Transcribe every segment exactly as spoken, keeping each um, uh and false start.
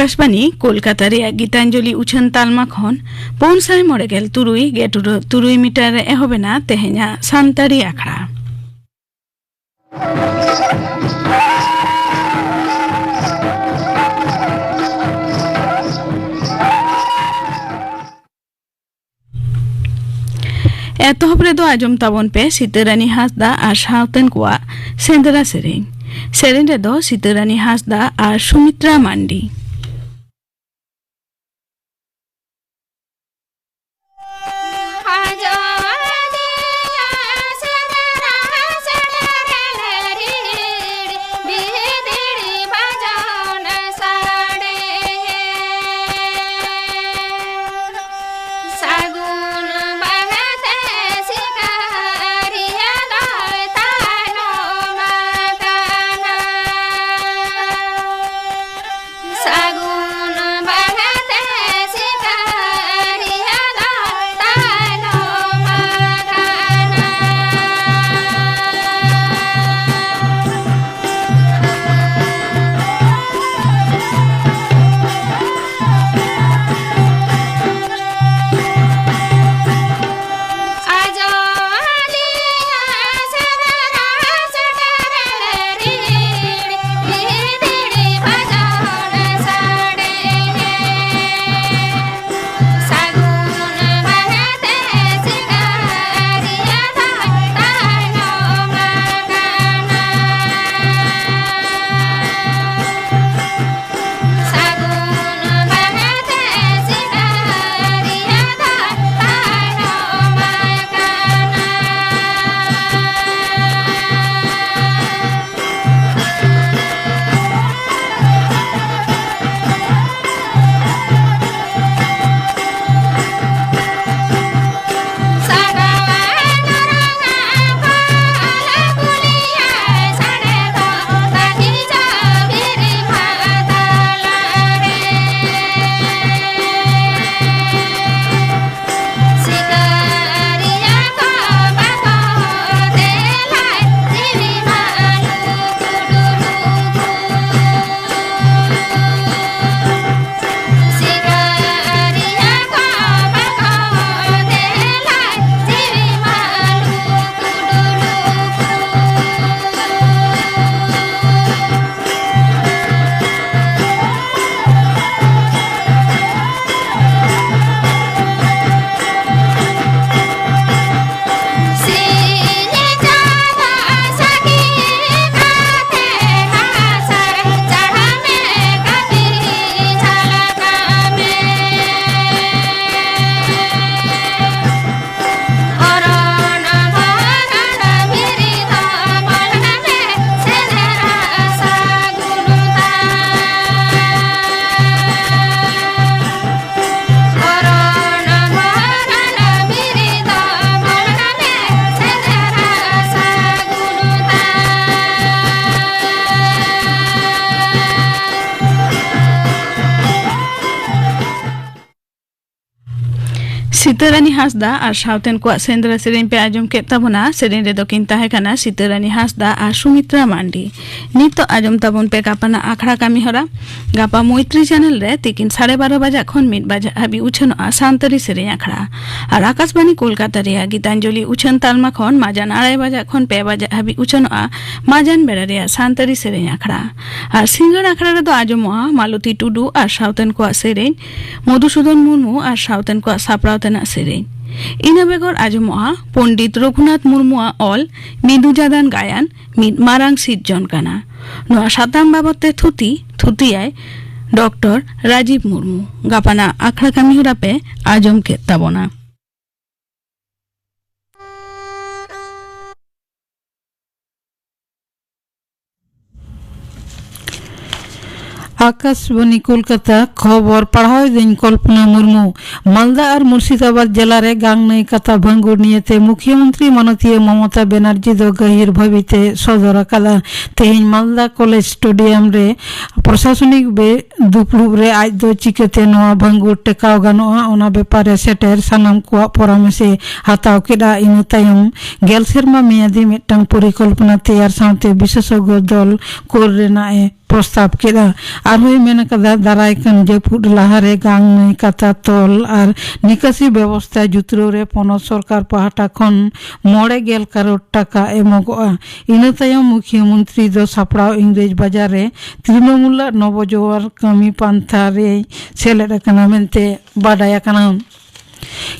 ᱟᱠᱟᱥᱵᱟᱱᱤ ᱠᱳᱞᱠᱟᱛᱟ ᱨᱮᱭᱟᱜ ᱜᱤᱛᱟᱧᱡᱚᱞᱤ ᱩᱪᱷᱟᱹᱱ ᱛᱟᱞᱢᱟ ᱠᱷᱚᱱ ᱯᱩᱱ ᱥᱟᱭ ᱢᱚᱬᱮ ᱜᱮᱞ ᱛᱩᱨᱩᱭ ᱜᱮᱴᱩᱨᱟᱹ ᱛᱩᱨᱩᱭ ᱢᱤᱴᱟᱨ ᱨᱮ ᱮᱦᱚᱵ ᱮᱱᱟ ᱛᱮᱦᱮᱧᱟᱜ ᱥᱟᱱᱛᱟᱲᱤ ᱟᱠᱷᱲᱟ᱾ ᱮᱛᱚᱦᱚᱵ ᱨᱮᱫᱚ ᱟᱸᱡᱚᱢ ᱛᱟᱵᱚᱱ ᱯᱮ ᱥᱤᱛᱟᱹᱨᱟᱱᱤ ᱦᱟᱸᱥᱫᱟ ᱟᱨ ᱥᱟᱶᱛᱮᱱ ᱠᱚᱣᱟᱜ ᱥᱮᱸᱫᱽᱨᱟ ᱥᱮᱨᱮᱧ᱾ ᱥᱮᱨᱮᱧ ᱨᱮᱫᱚ ᱥᱤᱛᱟᱹᱨᱟᱱᱤ ᱦᱟᱸᱥᱫᱟ ᱟᱨ ᱥᱩᱢᱤᱛᱨᱟ ᱢᱟᱱᱰᱤ᱾ ᱥᱤᱛᱟᱹᱨᱟᱱᱤ ᱦᱟᱸᱥᱫᱟ ᱟᱨ ᱥᱟᱶᱛᱮᱱ ᱠᱚᱣᱟᱜ ᱥᱮᱸᱫᱽᱨᱟ ᱥᱮᱨᱮᱧ ᱯᱮ ᱟᱸᱡᱚᱢ ᱠᱮᱫ ᱛᱟᱵᱚᱱᱟ᱾ ᱥᱮᱨᱮᱧ ᱨᱮᱫᱚ ᱠᱤᱱ ᱛᱟᱦᱮᱸ ᱠᱟᱱᱟ ᱥᱤᱛᱟᱹᱨᱟᱱᱤ ᱦᱟᱸᱥᱫᱟ ᱟᱨ ᱥᱩᱢᱤᱛᱨᱟ ᱢᱟᱱᱰᱤ᱾ ᱱᱤᱛᱚᱜ ᱟᱸᱡᱚᱢ ᱛᱟᱵᱚᱱ ᱯᱮ ᱜᱟᱯᱟᱱᱟᱜ ᱟᱠᱷᱲᱟ ᱠᱟᱹᱢᱤ ᱦᱚᱨᱟ᱾ ᱜᱟᱯᱟ ᱢᱳᱭᱛᱨᱤ ᱪᱮᱱᱮᱞ ᱨᱮ ᱛᱤᱠᱤᱱ ᱥᱟᱲᱮ ᱵᱟᱨᱚ ᱵᱟᱡᱟᱜ ᱠᱷᱚᱱ ᱢᱤᱫ ᱵᱟᱡᱟᱜ ᱦᱟᱹᱵᱤᱡ ᱩᱪᱷᱟᱹᱱᱚᱜᱼᱟ ᱥᱟᱱᱛᱟᱲᱤ ᱥᱮᱨᱮᱧ ᱟᱠᱷᱲᱟ᱾ ᱟᱨ ᱟᱠᱟᱥᱵᱟᱱᱤ ᱠᱳᱞᱠᱟᱛᱟ ᱨᱮᱭᱟᱜ ᱜᱤᱛᱟᱧᱡᱚᱞᱤ ᱩᱪᱷᱟᱹᱱ ᱛᱟᱞᱢᱟ ᱠᱷᱚᱱ ᱢᱟᱡᱟᱱ ᱟᱲᱟᱭ ᱵᱟᱡᱟᱜ ᱠᱷᱚᱱ ᱯᱮ ᱵᱟᱡᱟᱜ ᱦᱟᱹᱵᱤᱡ ᱩᱪᱷᱟᱹᱱᱚᱜᱼᱟ ᱢᱟᱡᱟᱱ ᱵᱮᱲᱟ ᱨᱮᱭᱟᱜ ᱥᱟᱱᱛᱟᱲᱤ ᱥᱮᱨᱮᱧ ᱟᱠᱷᱲᱟ᱾ ᱟᱨ ᱥᱤᱸᱜᱟᱹᱲ ᱟᱠᱷᱲᱟ ᱨᱮᱫᱚ ᱟᱸᱡᱚᱢᱚᱜᱼᱟ ᱢᱟᱞᱚᱛᱤ ᱴᱩᱰᱩ ᱟᱨ ᱥᱟᱶᱛᱮᱱ ᱠᱚᱣᱟᱜ ᱥᱮᱨᱮᱧ, ᱢᱚᱫᱷᱩᱥᱩᱫᱚᱱ ᱢᱩᱨᱢᱩ ᱟᱨ ᱥᱟᱶᱛᱮᱱ ᱠᱚᱣᱟᱜ ᱥᱟᱯᱲᱟᱣ ᱛᱮᱱᱟᱜ ᱥᱮᱨᱮᱧ᱾ ᱤᱱᱟᱹ ᱵᱮᱜᱚᱨ ᱟᱸᱡᱚᱢᱚᱜᱼᱟ ᱯᱚᱱᱰᱤᱛ ᱨᱚᱜᱷᱩᱱᱟᱛᱷ ᱢᱩᱨᱢᱩᱣᱟᱜ ᱚᱞ ᱢᱤᱫᱩ ᱡᱟᱫᱟᱱ ᱜᱟᱭᱟᱱ, ᱢᱤᱫ ᱢᱟᱨᱟᱝ ᱥᱤᱨᱡᱚᱱ ᱠᱟᱱᱟ᱾ ᱱᱚᱣᱟ ᱥᱟᱛᱟᱢ ᱵᱟᱵᱚᱛ ᱛᱮ ᱛᱷᱩᱛᱤ, ᱛᱷᱩᱛᱤᱭᱟᱭ ᱰᱚᱠᱴᱚᱨ ᱨᱟᱡᱤᱵ ᱢᱩᱨᱢᱩ᱾ ᱜᱟᱯᱟᱱᱟᱜ ᱟᱠᱷᱲᱟ ᱠᱟᱹᱢᱤ ᱦᱚᱨᱟ ᱯᱮ ᱟᱸᱡᱚᱢ ᱠᱮᱫ ᱛᱟᱵᱚᱱᱟ᱾ ᱟᱠᱟᱥᱵᱟᱱᱤ ᱠᱳᱞᱠᱟᱛᱟ, ᱠᱷᱚᱵᱚᱨ ᱯᱟᱲᱦᱟᱣ ᱮᱫᱟᱹᱧ ᱠᱚᱞᱯᱚᱱᱟ ᱢᱩᱨᱢᱩ᱾ ᱢᱟᱞᱫᱟ ᱟᱨ ᱢᱩᱨᱥᱤᱫᱟᱵᱟᱫᱽ ᱡᱮᱞᱟ ᱨᱮ ᱜᱟᱝ ᱱᱟᱹᱭ ᱠᱟᱛᱟ ᱵᱷᱟᱹᱝᱜᱩᱲ ᱱᱤᱭᱟᱹᱛᱮ ᱢᱩᱠᱷᱭᱟᱹ ᱢᱚᱱᱛᱨᱤ ᱢᱟᱱᱚᱛᱤᱭᱟᱹ ᱢᱚᱢᱚᱛᱟ ᱵᱮᱱᱟᱨᱡᱤ ᱫᱚ ᱜᱟᱹᱦᱤᱨ ᱵᱷᱟᱹᱵᱤᱛᱮ ᱥᱚᱫᱚᱨ ᱟᱠᱟᱫᱟ᱾ ᱛᱮᱦᱮᱧ ᱢᱟᱞᱫᱟ ᱠᱚᱞᱮᱡᱽ ᱥᱴᱮᱰᱤᱭᱟᱢ ᱨᱮ ᱯᱨᱚᱥᱟᱥᱚᱱᱤᱠ ᱵᱮ-, ᱫᱩᱯᱲᱩᱵ ᱨᱮ ᱟᱡ ᱫᱚ ᱪᱤᱠᱟᱹᱛᱮ ᱱᱚᱣᱟ ᱵᱷᱟᱹᱝᱜᱩᱲ ᱴᱮᱠᱟᱣ ᱜᱟᱱᱚᱜᱼᱟ, ᱚᱱᱟ ᱵᱮᱯᱟᱨ ᱨᱮ ᱥᱮᱴᱮᱨ ᱥᱟᱱᱟᱢ ᱠᱚᱣᱟᱜ ᱯᱚᱨᱟᱢᱮᱥ ᱮ ᱦᱟᱛᱟᱣ ᱠᱮᱫᱼᱟ᱾ ᱤᱱᱟᱹ ᱛᱟᱭᱚᱢ ᱜᱮᱞ ᱥᱮᱨᱢᱟ ᱢᱮᱭᱟᱫᱤ ᱢᱤᱫᱴᱟᱝ ᱯᱚᱨᱤᱠᱚᱞᱯᱚᱱᱟ ᱛᱮᱭᱟᱨ ᱥᱟᱶᱛᱮ ᱵᱤᱥᱮᱥᱚᱜᱽᱜᱚ ᱫᱚᱞ ᱠᱳᱨ ᱨᱮᱱᱟᱜ ᱮ ᱯᱨᱚᱥᱛᱟᱵ ᱠᱮᱫᱼᱟ᱾ ᱟᱨᱦᱚᱸᱭ ᱢᱮᱱ ᱟᱠᱟᱫᱟ, ᱫᱟᱨᱟᱭ ᱠᱟᱱ ᱡᱟᱹᱯᱩᱫ ᱞᱟᱦᱟᱨᱮ ᱜᱟᱝ ᱱᱟᱹᱭ ᱠᱟᱛᱟ ᱛᱚᱞ ᱟᱨ ᱱᱤᱠᱟᱥᱤ ᱵᱮᱵᱚᱥᱛᱷᱟ ᱡᱩᱛᱨᱟᱹᱣ ᱨᱮ ᱯᱚᱱᱚᱛ ᱥᱚᱨᱠᱟᱨ ᱯᱟᱦᱴᱟ ᱠᱷᱚᱱ ᱢᱚᱬᱮ ᱜᱮᱞ ᱠᱟᱨᱳᱲ ᱴᱟᱠᱟ ᱮᱢᱚᱜᱚᱜᱼᱟ᱾ ᱤᱱᱟᱹ ᱛᱟᱭᱚᱢ ᱢᱩᱠᱷᱭᱟᱹ ᱢᱚᱱᱛᱨᱤ ᱫᱚ ᱥᱟᱯᱲᱟᱣ ᱤᱝᱨᱮᱡᱽ ᱵᱟᱡᱟᱨ ᱨᱮ ᱛᱨᱤᱱᱚᱢᱩᱞ ᱟᱜ ᱱᱚᱵᱚᱡᱚᱣᱟᱨ ᱠᱟᱹᱢᱤ ᱯᱟᱱᱛᱷᱟ ᱨᱮᱭ ᱥᱮᱞᱮᱫ ᱟᱠᱟᱱᱟ ᱢᱮᱱᱛᱮ ᱵᱟᱰᱟᱭ ᱟᱠᱟᱱᱟ᱾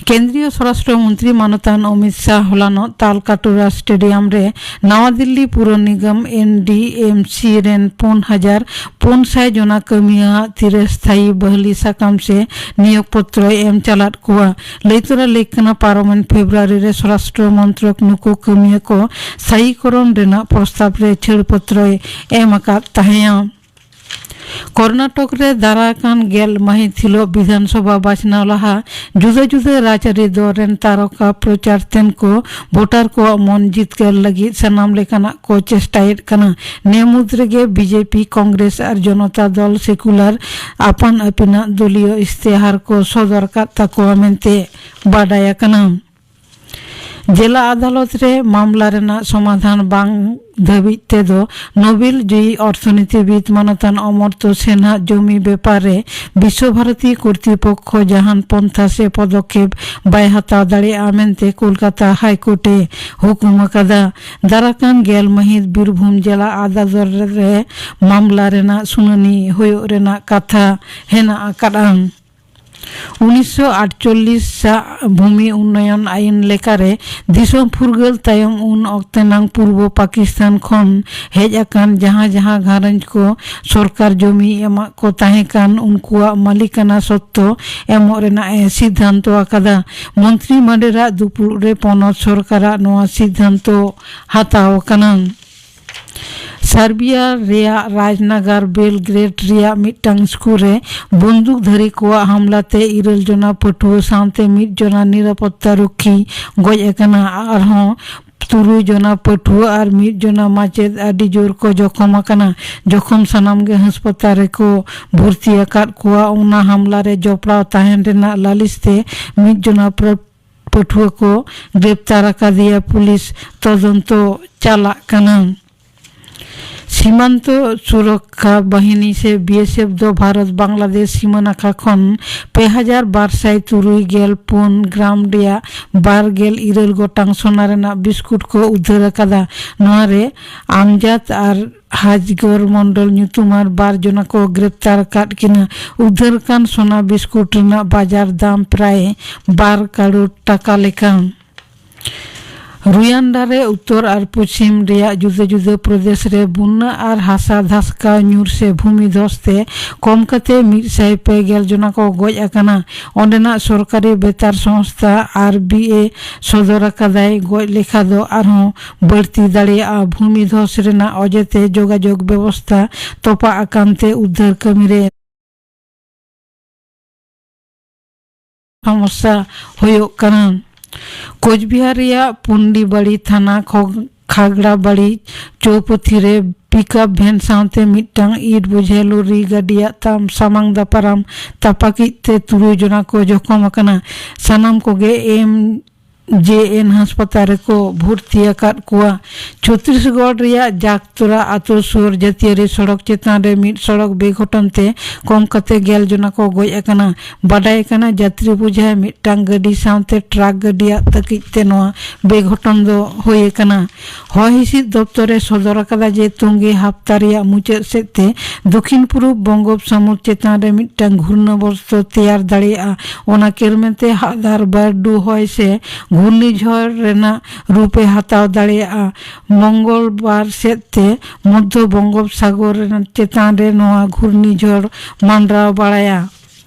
ᱠᱮᱱᱫᱨᱤᱭᱚ ᱥᱚᱨᱟᱥᱴᱨᱚ ᱢᱚᱱᱛᱨᱤ ᱢᱟᱱᱚᱛᱟᱱ ᱚᱢᱤᱛ ᱥᱟᱦ ᱦᱚᱞᱟᱱᱚᱜ ᱛᱟᱞᱠᱟᱴᱳᱨᱟ ᱥᱴᱮᱰᱤᱭᱟᱢ ᱨᱮ ᱱᱟᱣᱟ ᱫᱤᱞᱞᱤ ᱯᱩᱨᱚ ᱱᱤᱜᱚᱢ, ᱮᱱ ᱰᱤ ᱮᱢ ᱥᱤ, ᱨᱮᱱ ᱯᱩᱱ ᱦᱟᱡᱟᱨ ᱯᱩᱱ ᱥᱟᱭ ᱡᱚᱱᱟ ᱠᱟᱹᱢᱤᱭᱟᱹ ᱟᱜ ᱛᱤᱨᱮ ᱥᱛᱷᱟᱭᱤ ᱵᱟᱦᱞᱤ ᱥᱟᱠᱟᱢ ᱥᱮ ᱱᱤᱭᱳᱜᱽ ᱯᱚᱛᱨᱚᱭ ᱮᱢ ᱪᱟᱞᱟᱫ ᱠᱚᱣᱟ᱾ ᱞᱟᱹᱭ ᱛᱚᱨᱟ ᱞᱮᱠ ᱠᱟᱱᱟ, ᱯᱟᱨᱚᱢᱮᱱ ᱯᱷᱮᱵᱽᱨᱩᱣᱟᱨᱤ ᱨᱮ ᱥᱚᱨᱟᱥᱴᱨᱚ ᱢᱚᱱᱛᱨᱚᱠ ᱱᱩᱠᱩ ᱠᱟᱹᱢᱤᱭᱟᱹ ᱠᱚ ᱥᱟᱭᱤᱠᱚᱨᱚᱱ ᱨᱮᱱᱟᱜ ᱯᱨᱚᱥᱛᱟᱵ ᱨᱮ ᱪᱷᱟᱹᱲ ᱯᱚᱛᱨᱚᱭ ᱮᱢ ᱟᱠᱟᱫ ᱛᱟᱦᱮᱸᱭᱟ᱾ ᱠᱚᱨᱱᱟᱴᱚᱠ ᱨᱮ ᱫᱟᱨᱟ ᱠᱟᱱ ᱜᱮᱞ ᱢᱟᱹᱦᱤᱛ ᱦᱤᱞᱳᱜ ᱵᱤᱫᱷᱟᱱ ᱥᱚᱵᱷᱟ ᱵᱟᱪᱷᱱᱟᱣ ᱞᱟᱦᱟ ᱡᱩᱫᱟᱹ ᱡᱩᱫᱟᱹ ᱨᱟᱡᱽᱟᱹᱨᱤ ᱫᱚᱞ ᱨᱮᱱ ᱛᱟᱨᱚᱠᱟ ᱯᱨᱚᱪᱟᱨ ᱛᱮᱱ ᱠᱚ ᱵᱷᱳᱴᱟᱨ ᱠᱚᱣᱟᱜ ᱢᱚᱱ ᱡᱤᱛᱠᱟᱹᱨ ᱞᱟᱹᱜᱤᱫ ᱥᱟᱱᱟᱢ ᱞᱮᱠᱟᱱᱟᱜ ᱠᱚ ᱪᱮᱥᱴᱟᱭᱮᱫ ᱠᱟᱱᱟ᱾ ᱱᱮ ᱢᱩᱫᱽ ᱨᱮᱜᱮ ᱵᱤᱡᱮᱯᱤ, ᱠᱚᱝᱜᱨᱮᱥ ᱟᱨ ᱡᱚᱱᱚᱛᱟ ᱫᱚᱞ ᱥᱮᱠᱩᱞᱟᱨ ᱟᱯᱟᱱ ᱟᱹᱯᱤᱱᱟᱜ ᱫᱚᱞᱤᱭᱚ ᱤᱥᱛᱤᱦᱟᱨ ᱠᱚ ᱥᱚᱫᱚᱨ ᱠᱟᱫ ᱛᱟᱠᱚᱣᱟ ᱢᱮᱱᱛᱮ ᱵᱟᱰᱟᱭ ᱟᱠᱟᱱᱟ᱾ ᱡᱮᱞᱟ ᱟᱫᱟᱞᱚᱛ ᱨᱮ ᱢᱟᱢᱞᱟ ᱨᱮᱱᱟᱜ ᱥᱚᱢᱟᱫᱷᱟᱱ ᱵᱟᱝ ᱫᱷᱟᱹᱵᱤᱡ ᱛᱮᱫᱚ ᱱᱳᱵᱮᱞ ᱡᱚᱭᱤ ᱚᱨᱛᱷᱚᱱᱤᱛᱤᱵᱤᱫ ᱢᱟᱱᱚᱛᱟᱱ ᱚᱢᱚᱨᱛᱚ ᱥᱮᱱ ᱟᱜ ᱡᱚᱢᱤ ᱵᱮᱯᱟᱨ ᱨᱮ ᱵᱤᱥᱥᱚ ᱵᱷᱟᱨᱚᱛᱤ ᱠᱚᱨᱛᱨᱤᱯᱚᱠᱠᱷᱚ ᱡᱟᱦᱟᱱ ᱯᱚᱱᱛᱷᱟ ᱥᱮ ᱯᱚᱫᱚᱠᱷᱮᱯ ᱵᱟᱭ ᱦᱟᱛᱟᱣ ᱫᱟᱲᱮᱭᱟᱜᱼᱟ ᱢᱮᱱᱛᱮ ᱠᱳᱞᱠᱟᱛᱟ ᱦᱟᱭᱠᱳᱨᱴ ᱮ ᱦᱩᱠᱩᱢ ᱟᱠᱟᱫᱟ᱾ ᱫᱟᱨᱟᱠᱟᱱ ᱜᱮᱞ ᱢᱟᱹᱦᱤᱛ ᱵᱤᱨᱵᱷᱩᱢ ᱡᱮᱞᱟ ᱟᱫᱟᱞᱚᱛ ᱨᱮ ᱢᱟᱢᱞᱟ ᱨᱮᱱᱟᱜ ᱥᱩᱱᱟᱹᱱᱤ ᱦᱩᱭᱩᱜ ᱨᱮᱱᱟᱜ ᱠᱟᱛᱷᱟ ᱦᱮᱱᱟᱜ ᱟᱠᱟᱫᱼᱟ᱾ ᱩᱱᱤᱥᱥᱚ ᱟᱴᱪᱚᱞᱞᱤᱥ ᱥᱟᱜ ᱵᱷᱩᱢᱤ ᱩᱱᱱᱚᱭᱚᱱ ᱟᱭᱤᱱ ᱞᱮᱠᱟᱨᱮ ᱫᱤᱥᱚᱢ ᱯᱷᱩᱨᱜᱟᱹᱞ ᱛᱟᱭᱚᱢ ᱩᱱ ᱚᱠᱛᱮᱱᱟᱝ ᱯᱩᱨᱵᱚ ᱯᱟᱠᱤᱥᱛᱟᱱ ᱠᱷᱚᱱ ᱦᱮᱡ ᱟᱠᱟᱱ ᱡᱟᱦᱟᱸ ᱡᱟᱦᱟᱸ ᱜᱷᱟᱨᱚᱸᱡᱽ ᱠᱚ ᱥᱚᱨᱠᱟᱨ ᱡᱚᱢᱤ ᱮᱢᱟᱜ ᱠᱚ ᱛᱟᱦᱮᱸ ᱠᱟᱱ, ᱩᱱᱠᱩᱣᱟᱜ ᱢᱟᱹᱞᱤᱠᱟᱱᱟ ᱥᱚᱛᱛᱚ ᱮᱢᱚᱜ ᱨᱮᱱᱟᱜ ᱮ ᱥᱤᱫᱷᱟᱱᱛᱚ ᱟᱠᱟᱫᱟ᱾ ᱢᱚᱱᱛᱨᱤ ᱢᱟᱰᱮᱨᱟᱜ ᱫᱩᱯᱩᱲᱩᱵ ᱨᱮ ᱯᱚᱱᱚᱛ ᱥᱚᱨᱠᱟᱨᱟᱜ ᱱᱚᱣᱟ ᱥᱤᱫᱷᱟᱱᱛᱚ ᱦᱟᱛᱟᱣ ᱟᱠᱟᱱᱟ᱾ ᱥᱟᱨᱵᱤᱭᱟ ᱨᱮᱭᱟᱜ ᱨᱟᱡᱽᱱᱟᱜᱟᱨ ᱵᱮᱞᱜᱨᱮᱰ ᱨᱮᱭᱟᱜ ᱢᱤᱫᱴᱟᱝ ᱥᱠᱩᱞ ᱨᱮ ᱵᱚᱱᱫᱩᱠ ᱫᱷᱟᱹᱨᱤ ᱠᱚᱣᱟᱜ ᱦᱟᱢᱞᱟ ᱛᱮ ᱤᱨᱟᱹᱞ ᱡᱚᱱᱟ ᱯᱟᱹᱴᱷᱩᱣᱟᱹ ᱥᱟᱶᱛᱮ ᱢᱤᱫ ᱡᱚᱱᱟ ᱱᱤᱨᱟᱯᱚᱛᱛᱟ ᱨᱚᱠᱷᱤ ᱜᱚᱡ ᱟᱠᱟᱱᱟ᱾ ᱟᱨᱦᱚᱸ ᱛᱩᱨᱩᱭ ᱡᱚᱱᱟ ᱯᱟᱹᱴᱷᱩᱣᱟᱹ ᱟᱨ ᱢᱤᱫ ᱡᱚᱱᱟ ᱢᱟᱪᱮᱫ ᱟᱹᱰᱤ ᱡᱳᱨ ᱠᱚ ᱡᱚᱠᱷᱚᱢ ᱟᱠᱟᱱᱟ᱾ ᱡᱚᱠᱷᱚᱢ ᱥᱟᱱᱟᱢ ᱜᱮ ᱦᱟᱥᱯᱟᱛᱟᱞ ᱨᱮᱠᱚ ᱵᱷᱚᱨᱛᱤ ᱟᱠᱟᱫ ᱠᱚᱣᱟ᱾ ᱚᱱᱟ ᱦᱟᱢᱞᱟ ᱨᱮ ᱡᱚᱯᱲᱟᱣ ᱛᱟᱦᱮᱱ ᱨᱮᱱᱟᱜ ᱞᱟᱹᱞᱤᱥ ᱛᱮ ᱢᱤᱫ ᱡᱚᱱᱟ ᱯᱨᱚ- ᱯᱟᱹᱴᱷᱩᱣᱟᱹ ᱠᱚ ᱜᱨᱮᱯᱛᱟᱨ ᱟᱠᱟᱫᱮᱭᱟ᱾ ᱯᱩᱞᱤᱥ ᱛᱚᱫᱚᱱᱛᱚ ᱪᱟᱞᱟᱜ ᱠᱟᱱᱟ᱾ ᱥᱤᱢᱟᱱᱛᱚ ᱥᱩᱨᱚᱠᱠᱷᱟ ᱵᱟᱦᱤᱱᱤ ᱥᱮ ᱵᱤ ᱮᱥ ᱮᱯᱷ ᱫᱚ ᱵᱷᱟᱨᱚᱛ ᱵᱟᱝᱞᱟᱫᱮᱥ ᱥᱤᱢᱟᱹ ᱱᱟᱠᱷᱟ ᱠᱷᱚᱱ ᱯᱮ ᱦᱟᱡᱟᱨ ᱵᱟᱨ ᱥᱟᱭ ᱛᱩᱨᱩᱭ ᱜᱮᱞ ᱯᱩᱱ ᱜᱨᱟᱢ ᱨᱮᱭᱟᱜ ᱵᱟᱨ ᱜᱮᱞ ᱤᱨᱟᱹᱞ ᱜᱚᱴᱟᱝ ᱥᱚᱱᱟ ᱨᱮᱱᱟᱜ ᱵᱤᱥᱠᱩᱴ ᱠᱚ ᱩᱫᱷᱟᱹᱨ ᱟᱠᱟᱫᱟ᱾ ᱱᱚᱣᱟ ᱨᱮ ᱟᱢᱡᱟᱫ ᱟᱨ ᱦᱟᱡᱽᱜᱚᱨ ᱢᱚᱱᱰᱚᱞ ᱧᱩᱛᱩᱢᱟᱱ ᱵᱟᱨ ᱡᱚᱱᱟ ᱠᱚ ᱜᱨᱮᱯᱛᱟᱨ ᱟᱠᱟᱫ ᱠᱤᱱᱟ᱾ ᱩᱫᱷᱟᱹᱨ ᱠᱟᱱ ᱥᱚᱱᱟ ᱵᱤᱥᱠᱩᱴ ᱨᱮᱱᱟᱜ ᱵᱟᱡᱟᱨ ᱫᱟᱢ ᱯᱨᱟᱭ ᱵᱟᱨ ᱠᱟᱨᱳᱲ ᱴᱟᱠᱟ ᱞᱮᱠᱟ᱾ ᱨᱩᱭᱟᱱᱰᱟ ᱨᱮ ᱩᱛᱛᱚᱨ ᱟᱨ ᱯᱚᱪᱷᱤᱢ ᱨᱮᱭᱟᱜ ᱡᱩᱫᱟᱹ ᱡᱩᱫᱟᱹ ᱯᱨᱚᱫᱮᱥ ᱨᱮ ᱵᱩᱱᱱᱟ ᱟᱨ ᱦᱟᱥᱟ ᱫᱷᱟᱥᱠᱟᱣ ᱧᱩᱨ ᱥᱮ ᱵᱷᱩᱢᱤ ᱫᱷᱚᱥ ᱛᱮ ᱠᱚᱢ ᱠᱟᱛᱮ ᱢᱤᱫ ᱥᱟᱭ ᱯᱮ ᱜᱮᱞ ᱡᱚᱱᱟ ᱠᱚ ᱜᱚᱡ ᱟᱠᱟᱱᱟ᱾ ᱚᱸᱰᱮᱱᱟᱜ ᱥᱚᱨᱠᱟᱨᱤ ᱵᱮᱛᱟᱨ ᱥᱚᱝᱥᱛᱷᱟ ᱟᱨ ᱵᱤ ᱮ ᱥᱚᱫᱚᱨ ᱟᱠᱟᱫᱟᱭ, ᱜᱚᱡ ᱞᱮᱠᱷᱟ ᱫᱚ ᱟᱨᱦᱚᱸ ᱵᱟᱹᱲᱛᱤ ᱫᱟᱲᱮᱭᱟᱜᱼᱟ᱾ ᱵᱷᱩᱢᱤ ᱫᱷᱚᱥ ᱨᱮᱱᱟᱜ ᱚᱡᱮᱛᱮ ᱡᱳᱜᱟᱡᱳᱜᱽ ᱵᱮᱵᱚᱥᱛᱷᱟ ᱛᱚᱯᱟᱜ ᱟᱠᱟᱱ ᱛᱮ ᱩᱫᱽᱫᱷᱟᱹᱨ ᱠᱟᱹᱢᱤ ᱨᱮ ᱥᱚᱢᱚᱥᱥᱟ ᱦᱩᱭᱩᱜ ᱠᱟᱱᱟ᱾ ᱠᱳᱪᱵᱤᱦᱟᱨ ᱨᱮᱭᱟᱜ ᱯᱩᱱᱰᱤᱵᱟᱲᱤ ᱛᱷᱟᱱᱟ ᱠᱷᱚᱜ-, ᱠᱷᱟᱜᱲᱟᱵᱟᱲᱤ ᱪᱳᱣᱯᱩᱛᱷᱤ ᱨᱮ ᱯᱤᱠᱟᱯ ᱵᱷᱮᱱ ᱥᱟᱶᱛᱮ ᱢᱤᱫᱴᱟᱝ ᱤᱴ ᱵᱳᱡᱷᱟᱭ ᱞᱚᱨᱤ ᱜᱟᱹᱰᱤᱭᱟᱜ ᱛᱟᱢ ᱥᱟᱢᱟᱝ ᱫᱟᱯᱟᱨᱟᱢ ᱛᱟᱯᱟᱠᱤᱡ ᱛᱮ ᱛᱩᱨᱩᱭ ᱡᱚᱱᱟ ᱠᱚ ᱡᱚᱠᱷᱚᱢ ᱟᱠᱟᱱᱟ᱾ ᱥᱟᱱᱟᱢ ᱠᱚᱜᱮ ᱮᱢ ᱡᱮ ᱮᱱ ᱦᱟᱥᱯᱟᱛᱟᱞ ᱨᱮᱠᱚ ᱵᱷᱚᱨᱛᱤ ᱟᱠᱟᱫ ᱠᱚᱣᱟ᱾ ᱪᱷᱚᱛᱛᱤᱥᱜᱚᱲ ᱨᱮᱭᱟᱜ ᱡᱟᱠᱛᱚᱨᱟ ᱟᱛᱳ ᱥᱩᱨ ᱡᱟᱹᱛᱤᱭᱟᱹᱨᱤ ᱥᱚᱲᱚᱠ ᱪᱮᱛᱟᱱ ᱨᱮ ᱢᱤᱫ ᱥᱚᱲᱚᱠ ᱵᱮᱜᱷᱚᱴᱚᱱ ᱛᱮ ᱠᱚᱢ ᱠᱟᱛᱮ ᱜᱮᱞ ᱡᱚᱱᱟ ᱠᱚ ᱜᱚᱡ ᱟᱠᱟᱱᱟ᱾ ᱵᱟᱰᱟᱭ ᱟᱠᱟᱱᱟ, ᱡᱟᱛᱨᱤ ᱵᱳᱡᱷᱟᱭ ᱢᱤᱫᱴᱟᱝ ᱜᱟᱹᱰᱤ ᱥᱟᱶᱛᱮ ᱴᱨᱟᱠ ᱜᱟᱹᱰᱤᱭᱟᱜ ᱛᱟᱹᱠᱤᱡ ᱛᱮ ᱱᱚᱣᱟ ᱵᱮᱜᱷᱚᱴᱚᱱ ᱫᱚ ᱦᱩᱭ ᱟᱠᱟᱱᱟ᱾ ᱦᱚᱭ ᱦᱤᱸᱥᱤᱫ ᱫᱚᱯᱛᱚᱨ ᱮ ᱥᱚᱫᱚᱨ ᱟᱠᱟᱫᱟ ᱡᱮ ᱛᱚᱝᱜᱮ ᱦᱟᱯᱛᱟ ᱨᱮᱭᱟᱜ ᱢᱩᱪᱟᱹᱫ ᱥᱮᱫ ᱛᱮ ᱫᱚᱠᱷᱤᱱ ᱯᱩᱨᱩᱵ ᱵᱚᱝᱜᱳᱯ ᱥᱟᱹᱢᱩᱫ ᱪᱮᱛᱟᱱ ᱨᱮ ᱢᱤᱫᱴᱟᱝ ᱜᱷᱩᱨᱱᱚ ᱵᱚᱨᱛᱚ ᱛᱮᱭᱟᱨ ᱫᱟᱲᱮᱭᱟᱜᱼᱟ᱾ ᱚᱱᱟ ᱠᱮᱨᱢᱮᱱ ᱛᱮ ᱦᱟᱫᱟᱨ ᱵᱟᱹᱨᱰᱩ ᱦᱚᱭ ᱥᱮ ᱜᱷᱩᱨᱱᱤ ᱡᱷᱚᱲ ᱨᱮᱱᱟᱜ ᱨᱩᱯ ᱮ ᱦᱟᱛᱟᱣ ᱫᱟᱲᱮᱭᱟᱜᱼᱟ᱾ ᱢᱚᱝᱜᱚᱞ ᱵᱟᱨ ᱥᱮᱫ ᱛᱮ ᱢᱚᱫᱷᱭᱚ ᱵᱚᱝᱜᱳᱯ ᱥᱟᱜᱚᱨ ᱨᱮᱱᱟᱜ ᱪᱮᱛᱟᱱ ᱨᱮ ᱱᱚᱣᱟ ᱜᱷᱩᱨᱱᱤ ᱡᱷᱚᱲ ᱢᱟᱱᱰᱨᱟᱣ ᱵᱟᱲᱟᱭᱟ᱾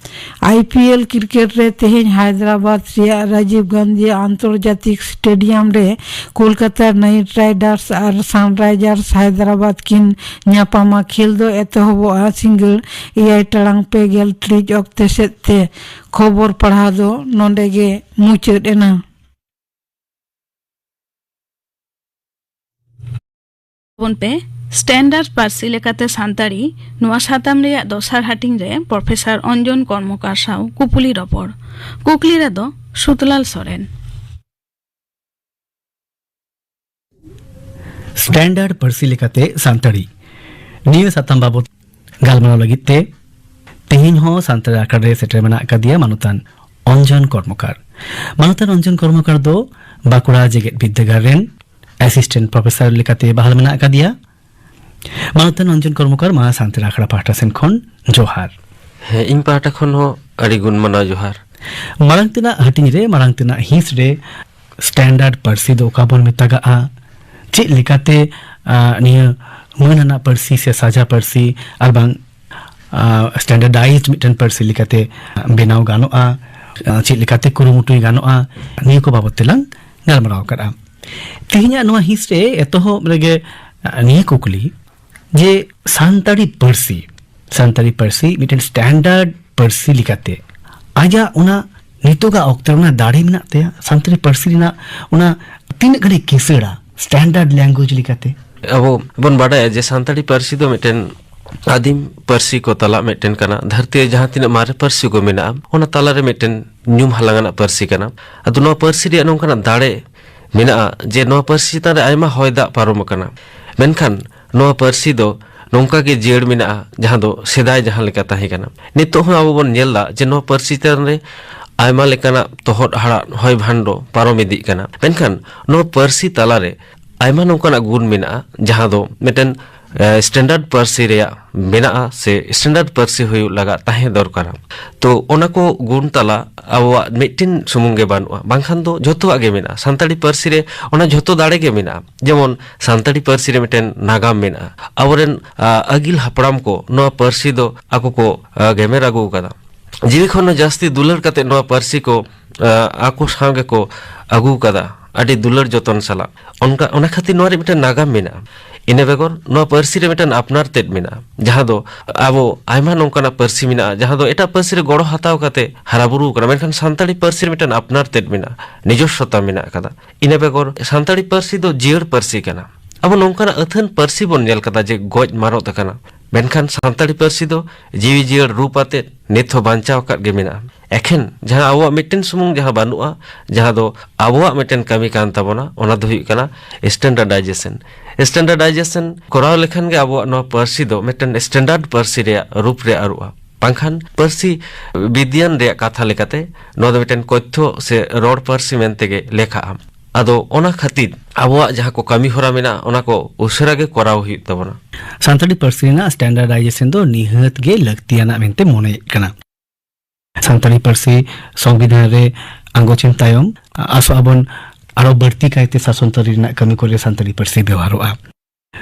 ᱟᱭ ᱯᱤ ᱮᱞ ᱠᱨᱤᱠᱮᱴ ᱨᱮ ᱛᱮᱦᱮᱧ ᱦᱟᱭᱫᱨᱟᱵᱟᱫ ᱨᱮᱭᱟᱜ ᱨᱟᱡᱤᱵᱽ ᱜᱟᱱᱫᱷᱤ ᱟᱱᱛᱚᱨᱡᱟᱛᱤᱠ ᱥᱴᱮᱰᱤᱭᱟᱢ ᱨᱮ ᱠᱳᱞᱠᱟᱛᱟ ᱱᱟᱭᱤᱴ ᱨᱟᱭᱰᱟᱨᱥ ᱟᱨ ᱥᱟᱱᱨᱟᱭᱡᱟᱨᱥ ᱦᱟᱭᱫᱨᱟᱵᱟᱫ ᱠᱤᱱ ᱧᱟᱯᱟᱢᱟ᱾ ᱠᱷᱮᱞ ᱫᱚ ᱮᱛᱚᱦᱚᱵᱚᱜᱼᱟ ᱥᱤᱸᱜᱟᱹᱲ ᱮᱭᱟᱭ ᱴᱟᱲᱟᱝ ᱯᱮ ᱜᱮᱞ ᱴᱤᱲᱤᱡ ᱚᱠᱛᱮ ᱥᱮᱫ ᱛᱮ᱾ ᱠᱷᱚᱵᱚᱨ ᱯᱟᱲᱦᱟᱣ ᱫᱚ ᱱᱚᱰᱮ ᱜᱮ ᱢᱩᱪᱟᱹᱫ ᱮᱱᱟ᱾ ᱛᱟᱵᱚᱱ ᱯᱮ, ᱥᱴᱮᱱᱰᱟᱨᱰ ᱯᱟᱹᱨᱥᱤ ᱞᱮᱠᱟᱛᱮ ᱥᱟᱱᱛᱟᱲᱤ, ᱱᱚᱣᱟ ᱥᱟᱛᱟᱢ ᱨᱮᱭᱟᱜ ᱫᱚᱥᱟᱨ ᱦᱟᱹᱴᱤᱧ ᱨᱮ ᱯᱨᱚᱯᱷᱮᱥᱚᱨ ᱚᱧᱡᱚᱱ ᱠᱚᱨᱢᱚᱠᱟᱨ ᱥᱟᱶ ᱠᱩᱯᱩᱞᱤ ᱨᱚᱯᱚᱲ᱾ ᱠᱩᱠᱞᱤ ᱨᱮᱫᱚ ᱥᱩᱛᱞᱟᱞ ᱥᱚᱨᱮᱱ᱾ ᱥᱴᱮᱱᱰᱟᱨᱰ ᱯᱟᱹᱨᱥᱤ ᱞᱮᱠᱟᱛᱮ ᱥᱟᱱᱛᱟᱲᱤ, ᱱᱤᱭᱟᱹ ᱥᱟᱛᱟᱢ ᱵᱟᱵᱚᱛ ᱜᱟᱞᱢᱟᱨᱟᱣ ᱞᱟᱹᱜᱤᱫ ᱛᱮ ᱛᱮᱦᱮᱧ ᱦᱚᱸ ᱥᱟᱱᱛᱟᱲᱤ ᱟᱠᱷᱲᱟ ᱨᱮ ᱥᱮᱴᱮᱨ ᱢᱮᱱᱟᱜ ᱟᱠᱟᱫᱮᱭᱟ ᱢᱟᱱᱚᱛᱟᱱ ᱚᱧᱡᱚᱱ ᱠᱚᱨᱢᱚᱠᱟᱨ᱾ ᱢᱟᱱᱚᱛᱟᱱ ᱚᱧᱡᱚᱱ ᱠᱚᱨᱢᱚᱠᱟᱨ ᱫᱚ ᱵᱟᱸᱠᱩᱲᱟ ᱡᱮᱜᱮᱛ ᱵᱤᱨᱫᱟᱹᱜᱟᱲ ᱨᱮᱱ ᱮᱥᱤᱥᱴᱮᱱᱴ ᱯᱨᱚᱯᱷᱮᱥᱚᱨ ᱞᱮᱠᱟᱛᱮ ᱵᱟᱦᱟᱞ ᱢᱮᱱᱟᱜ ᱟᱠᱟᱫᱮᱭᱟ᱾ ᱢᱟᱱᱚᱛᱟᱱ ᱚᱧᱡᱚᱱ ᱠᱚᱨᱢᱚᱠᱟᱨ, ᱢᱟ ᱥᱟᱱᱛᱟᱲᱤ ᱟᱠᱷᱲᱟ ᱯᱟᱦᱴᱟ ᱥᱮᱱ ᱠᱷᱚᱱ ᱡᱚᱦᱟᱨ᱾ ᱦᱮᱸ, ᱤᱧ ᱯᱟᱦᱴᱟ ᱠᱷᱚᱱ ᱦᱚᱸ ᱟᱹᱰᱤ ᱜᱩᱱ ᱢᱟᱱᱟᱣ ᱡᱚᱦᱟᱨ᱾ ᱢᱟᱲᱟᱝ ᱛᱮᱱᱟᱜ ᱦᱟᱹᱴᱤᱧ ᱨᱮ, ᱢᱟᱲᱟᱝ ᱛᱮᱱᱟᱜ ᱦᱤᱸᱥ ᱨᱮ ᱥᱴᱮᱱᱰᱟᱨᱰ ᱯᱟᱹᱨᱥᱤ ᱫᱚ ᱚᱠᱟ ᱵᱚᱱ ᱢᱮᱛᱟᱜᱟᱜᱼᱟ? ᱪᱮᱫ ᱞᱮᱠᱟᱛᱮ ᱟᱸ, ᱱᱤᱭᱟᱹ ᱢᱟᱹᱱ ᱟᱱᱟᱜ ᱯᱟᱹᱨᱥᱤ ᱥᱮ ᱥᱟᱡᱟ ᱯᱟᱹᱨᱥᱤ ᱟᱨ ᱵᱟᱝ ᱥᱴᱮᱱᱰᱟᱨᱰᱟᱭᱤᱡᱽᱰ ᱢᱤᱫᱴᱮᱱ ᱯᱟᱹᱨᱥᱤ ᱞᱮᱠᱟᱛᱮ ᱵᱮᱱᱟᱣ ᱜᱟᱱᱚᱜᱼᱟ, ᱪᱮᱫ ᱞᱮᱠᱟᱛᱮ ᱠᱩᱨᱩᱢᱩᱴᱩᱭ ᱜᱟᱱᱚᱜᱼᱟ, ᱱᱤᱭᱟᱹ ᱠᱚ ᱵᱟᱵᱚᱫ ᱛᱮᱞᱟᱝ ᱜᱟᱞᱢᱟᱨᱟᱣ ᱟᱠᱟᱫᱼᱟ᱾ ᱛᱮᱦᱮᱧᱟᱜ ᱱᱚᱣᱟ ᱦᱤᱸᱥ ᱨᱮ ᱮᱛᱚᱦᱚᱵ ᱨᱮᱜᱮ ᱱᱤᱭᱟᱹ ᱠᱩᱠᱞᱤ ᱡᱮ ᱥᱟᱱᱛᱟᱲᱤ ᱯᱟᱹᱨᱥᱤ, ᱥᱟᱱᱛᱟᱲᱤ ᱯᱟᱹᱨᱥᱤ ᱢᱤᱫᱴᱮᱱ ᱥᱴᱮᱱᱰᱟᱨᱰ ᱯᱟᱹᱨᱥᱤ ᱞᱮᱠᱟᱛᱮ ᱟᱡᱟᱜ ᱚᱱᱟ ᱱᱤᱛᱚᱜᱟᱜ ᱚᱠᱛᱚ ᱨᱮ ᱚᱱᱟ ᱫᱟᱲᱮ ᱢᱮᱱᱟᱜ ᱛᱟᱭᱟ? ᱥᱟᱱᱛᱟᱲᱤ ᱯᱟᱹᱨᱥᱤ ᱨᱮᱱᱟᱜ ᱚᱱᱟ ᱛᱤᱱᱟᱹᱜ ᱜᱟᱱᱮ ᱠᱤᱥᱟᱹᱲᱟ ᱥᱴᱮᱱᱰᱟᱨᱰ ᱞᱮᱝᱜᱩᱭᱮᱡᱽ ᱞᱮᱠᱟᱛᱮ? ᱟᱵᱚ ᱵᱚᱱ ᱵᱟᱰᱟᱭᱟ ᱡᱮ ᱥᱟᱱᱛᱟᱲᱤ ᱯᱟᱹᱨᱥᱤ ᱫᱚ ᱢᱤᱫᱴᱮᱱ ᱟᱹᱫᱤᱢ ᱯᱟᱹᱨᱥᱤ ᱠᱚ ᱛᱟᱞᱟ ᱢᱤᱫᱴᱮᱱ ᱠᱟᱱᱟ᱾ ᱫᱷᱟᱹᱨᱛᱤ ᱨᱮ ᱡᱟᱦᱟᱸ ᱛᱤᱱᱟᱹᱜ ᱢᱟᱨᱮ ᱯᱟᱹᱨᱥᱤ ᱠᱚ ᱢᱮᱱᱟᱜᱼᱟ, ᱚᱱᱟ ᱛᱟᱞᱟᱨᱮ ᱢᱤᱫᱴᱮᱱ ᱧᱩᱢ ᱦᱟᱞᱟᱝ ᱟᱱᱟᱜ ᱯᱟᱹᱨᱥᱤ ᱠᱟᱱᱟ᱾ ᱟᱫᱚ ᱱᱚᱣᱟ ᱯᱟᱹᱨᱥᱤ ᱨᱮᱭᱟᱜ ᱱᱚᱝᱠᱟᱱᱟᱜ ᱫᱟᱲᱮ ᱢᱮᱱᱟᱜᱼᱟ ᱡᱮ ᱱᱚᱣᱟ ᱯᱟᱹᱨᱥᱤ ᱪᱮᱛᱟᱱ ᱨᱮ ᱟᱭᱢᱟ ᱦᱚᱭ ᱫᱟᱜ ᱯᱟᱨᱚᱢ ᱟᱠᱟᱱᱟ, ᱢᱮᱱᱠᱷᱟᱱ ᱱᱚᱣᱟ ᱯᱟᱹᱨᱥᱤ ᱫᱚ ᱱᱚᱝᱠᱟ ᱜᱮ ᱡᱤᱭᱟᱹᱲ ᱢᱮᱱᱟᱜᱼᱟ, ᱡᱟᱦᱟᱸ ᱫᱚ ᱥᱮᱫᱟᱭ ᱡᱟᱦᱟᱸ ᱞᱮᱠᱟ ᱛᱟᱦᱮᱸ ᱠᱟᱱᱟ᱾ ᱱᱤᱛᱚᱜ ᱦᱚᱸ ᱟᱵᱚ ᱵᱚᱱ ᱧᱮᱞ ᱮᱫᱟ ᱡᱮ ᱱᱚᱣᱟ ᱯᱟᱹᱨᱥᱤ ᱪᱮᱛᱟᱱ ᱨᱮ ᱟᱭᱢᱟ ᱞᱮᱠᱟᱱᱟᱜ ᱛᱚᱦᱚᱫ ᱦᱟᱲᱟᱜ ᱦᱚᱭ ᱵᱷᱟᱱᱰᱚ ᱯᱟᱨᱚᱢ ᱤᱫᱤᱜ ᱠᱟᱱᱟ, ᱢᱮᱱᱠᱷᱟᱱ ᱱᱚᱣᱟ ᱯᱟᱹᱨᱥᱤ ᱛᱟᱞᱟᱨᱮ ᱟᱭᱢᱟ ᱱᱚᱝᱠᱟᱱᱟᱜ ᱜᱩᱱ ᱢᱮᱱᱟᱜᱼᱟ, ᱡᱟᱦᱟᱸ ᱫᱚ ᱢᱤᱫᱴᱮᱱ ᱮ, ᱥᱴᱮᱱᱰᱟᱨᱰ ᱯᱟᱹᱨᱥᱤ ᱨᱮᱭᱟᱜ ᱢᱮᱱᱟᱜᱼᱟ ᱥᱮ ᱥᱴᱮᱱᱰᱟᱨᱰ ᱯᱟᱹᱨᱥᱤ ᱦᱩᱭᱩᱜ ᱞᱟᱜᱟᱜ ᱛᱟᱦᱮᱸ ᱫᱚᱨᱠᱟᱨᱟ᱾ ᱛᱚ ᱚᱱᱟ ᱠᱚ ᱜᱩᱱ ᱛᱟᱞᱟ ᱟᱵᱚᱣᱟᱜ ᱢᱤᱫᱴᱮᱱ ᱥᱩᱢᱩᱝ ᱜᱮ ᱵᱟᱹᱱᱩᱜᱼᱟ, ᱵᱟᱝᱠᱷᱟᱱ ᱫᱚ ᱡᱷᱚᱛᱚᱣᱟᱜ ᱜᱮ ᱢᱮᱱᱟᱜᱼᱟ᱾ ᱥᱟᱱᱛᱟᱲᱤ ᱯᱟᱹᱨᱥᱤ ᱨᱮ ᱚᱱᱟ ᱡᱷᱚᱛᱚ ᱫᱟᱲᱮ ᱜᱮ ᱢᱮᱱᱟᱜᱼᱟ᱾ ᱡᱮᱢᱚᱱ ᱥᱟᱱᱛᱟᱲᱤ ᱯᱟᱹᱨᱥᱤ ᱨᱮ ᱢᱤᱫᱴᱮᱱ ᱱᱟᱜᱟᱢ ᱢᱮᱱᱟᱜᱼᱟ᱾ ᱟᱵᱚᱨᱮᱱ ᱟ, ᱟᱹᱜᱤᱞ ᱦᱟᱯᱲᱟᱢ ᱠᱚ ᱱᱚᱣᱟ ᱯᱟᱹᱨᱥᱤ ᱫᱚ ᱟᱠᱚ ᱠᱚ ᱟ, ᱜᱮᱢᱮᱨ ᱟᱹᱜᱩ ᱟᱠᱟᱫᱟ᱾ ᱡᱤᱣᱤ ᱠᱷᱚᱱ ᱦᱚᱸ ᱡᱟᱹᱥᱛᱤ ᱫᱩᱞᱟᱹᱲ ᱠᱟᱛᱮ ᱱᱚᱣᱟ ᱯᱟᱹᱨᱥᱤ ᱠᱚ ᱟ, ᱟᱠᱚ ᱥᱟᱶ ᱜᱮᱠᱚ ᱟᱹᱜᱩ ᱟᱠᱟᱫᱟ ᱟᱹᱰᱤ ᱫᱩᱞᱟᱹᱲ ᱡᱚᱛᱚᱱ ᱥᱟᱞᱟᱜ᱾ ᱚᱱᱠᱟ, ᱚᱱᱟ ᱠᱷᱟᱹᱛᱤᱨ ᱱᱚᱣᱟ ᱨᱮ ᱢᱤᱫᱴᱮᱱ ᱱᱟᱜᱟᱢ ᱢᱮᱱᱟᱜᱼᱟ᱾ ᱤᱱᱟᱹ ᱵᱮᱜᱚᱨ ᱱᱚᱣᱟ ᱯᱟᱹᱨᱥᱤ ᱨᱮ ᱢᱤᱫᱴᱮᱱ ᱟᱯᱱᱟᱨ ᱛᱮᱫ ᱢᱮᱱᱟᱜᱼᱟ, ᱡᱟᱦᱟᱸ ᱫᱚ ᱟᱵᱚ ᱟᱭᱢᱟ ᱱᱚᱝᱠᱟᱱᱟᱜ ᱯᱟᱹᱨᱥᱤ ᱢᱮᱱᱟᱜᱼᱟ ᱡᱟᱦᱟᱸ ᱫᱚ ᱮᱴᱟᱜ ᱯᱟᱹᱨᱥᱤ ᱨᱮ ᱜᱚᱲᱚ ᱦᱟᱛᱟᱣ ᱠᱟᱛᱮ ᱦᱟᱨᱟ ᱵᱩᱨᱩ ᱟᱠᱟᱱᱟ, ᱢᱮᱱᱠᱷᱟᱱ ᱥᱟᱱᱛᱟᱲᱤ ᱯᱟᱹᱨᱥᱤ ᱨᱮ ᱢᱤᱫᱴᱮᱱ ᱟᱯᱱᱟᱨ ᱛᱮᱫ ᱢᱮᱱᱟᱜᱼᱟ, ᱱᱤᱡᱚᱥᱥᱚᱛᱟ ᱢᱮᱱᱟᱜ ᱟᱠᱟᱫᱟ᱾ ᱤᱱᱟᱹ ᱵᱮᱜᱚᱨ ᱥᱟᱱᱛᱟᱲᱤ ᱯᱟᱹᱨᱥᱤ ᱫᱚ ᱡᱤᱭᱟᱹᱲ ᱯᱟᱹᱨᱥᱤ ᱠᱟᱱᱟ᱾ ᱟᱵᱚ ᱱᱚᱝᱠᱟᱱᱟᱜ ᱟᱹᱛᱷᱟᱹᱱ ᱯᱟᱹᱨᱥᱤ ᱵᱚᱱ ᱧᱮᱞ ᱠᱟᱫᱟ ᱡᱮ ᱜᱚᱡ ᱢᱟᱨᱚᱜ ᱟᱠᱟᱱᱟ, ᱢᱮᱱᱠᱷᱟᱱ ᱥᱟᱱᱛᱟᱲᱤ ᱯᱟᱹᱨᱥᱤ ᱫᱚ ᱡᱤᱣᱤ ᱡᱤᱭᱟᱹᱲ ᱨᱩᱯ ᱟᱛᱮᱫ ᱱᱤᱛ ᱦᱚᱸ ᱵᱟᱧᱪᱟᱣ ᱟᱠᱟᱫ ᱜᱮ ᱢᱮᱱᱟᱜᱼᱟ᱾ ᱮᱠᱷᱮᱱ ᱡᱟᱦᱟᱸ ᱟᱵᱚᱣᱟᱜ ᱢᱤᱫᱴᱮᱱ ᱥᱩᱢᱩᱝ ᱡᱟᱦᱟᱸ ᱵᱟᱹᱱᱩᱜᱼᱟ, ᱡᱟᱦᱟᱸ ᱫᱚ ᱟᱵᱚᱣᱟᱜ ᱢᱤᱫᱴᱮᱱ ᱠᱟᱹᱢᱤ ᱠᱟᱱ ᱛᱟᱵᱚᱱᱟ, ᱚᱱᱟ ᱫᱚ ᱦᱩᱭᱩᱜ ᱠᱟᱱᱟ ᱥᱴᱮᱱᱰᱟᱨᱰᱟᱭᱡᱮᱥᱚᱱ᱾ ᱥᱴᱮᱱᱰᱟᱨᱰᱟᱭᱡᱮᱥᱚᱱ ᱠᱚᱨᱟᱣ ᱞᱮᱠᱷᱟᱱ ᱜᱮ ᱟᱵᱚᱣᱟᱜ ᱱᱚᱣᱟ ᱯᱟᱹᱨᱥᱤ ᱫᱚ ᱢᱤᱫᱴᱮᱱ ᱥᱴᱮᱱᱰᱟᱨᱰ ᱯᱟᱹᱨᱥᱤ ᱨᱮᱭᱟᱜ ᱨᱩᱯ ᱨᱮ ᱟᱹᱨᱩᱜᱼᱟ᱾ ᱵᱟᱝᱠᱷᱟᱱ ᱯᱟᱹᱨᱥᱤ ᱵᱤᱫᱽᱭᱟᱱ ᱨᱮᱭᱟᱜ ᱠᱟᱛᱷᱟ ᱞᱮᱠᱟᱛᱮ ᱱᱚᱣᱟ ᱫᱚ ᱢᱤᱫᱴᱮᱱ ᱠᱚᱛᱛᱷᱚ ᱥᱮ ᱨᱚᱲ ᱯᱟᱹᱨᱥᱤ ᱢᱮᱱᱛᱮ ᱜᱮ ᱞᱮᱠᱷᱟᱜᱼᱟ᱾ ᱟᱫᱚ ᱚᱱᱟ ᱠᱷᱟᱹᱛᱤᱨ ᱟᱵᱚᱣᱟᱜ ᱡᱟᱦᱟᱸ ᱠᱚ ᱠᱟᱹᱢᱤ ᱦᱚᱨᱟ ᱢᱮᱱᱟᱜᱼᱟ, ᱚᱱᱟ ᱠᱚ ᱩᱥᱟᱹᱨᱟ ᱜᱮ ᱠᱚᱨᱟᱣ ᱦᱩᱭᱩᱜ ᱛᱟᱵᱚᱱᱟ᱾ ᱥᱟᱱᱛᱟᱲᱤ ᱯᱟᱹᱨᱥᱤ ᱨᱮᱱᱟᱜ ᱥᱴᱮᱱᱰᱟᱨᱰᱟᱭᱡᱮᱥᱚᱱ ᱫᱚ ᱱᱤᱦᱟᱹᱛ ᱜᱮ ᱞᱟᱹᱠᱛᱤᱭᱟᱱᱟᱜ ᱢᱮᱱᱛᱮ ᱢᱚᱱᱮᱭᱮᱫ ᱠᱟᱱᱟ᱾ ᱥᱟᱱᱛᱟᱲᱤ ᱯᱟᱹᱨᱥᱤ ᱥᱚᱝᱵᱤᱫᱷᱟᱱ ᱨᱮ ᱟᱸᱜᱚᱪᱮᱱ ᱛᱟᱭᱚᱢ, ᱟᱥᱚᱜ ᱟᱵᱚᱱ ᱟᱨᱚ ᱵᱟᱹᱲᱛᱤ ᱠᱟᱭᱛᱮ ᱥᱟᱥᱚᱱ ᱛᱟᱹᱨᱤ ᱨᱮᱱᱟᱜ ᱠᱟᱹᱢᱤ ᱠᱚᱨᱮ ᱥᱟᱱᱛᱟᱲᱤ ᱯᱟᱹᱨᱥᱤ ᱵᱮᱣᱦᱟᱨᱚᱜᱼᱟ᱾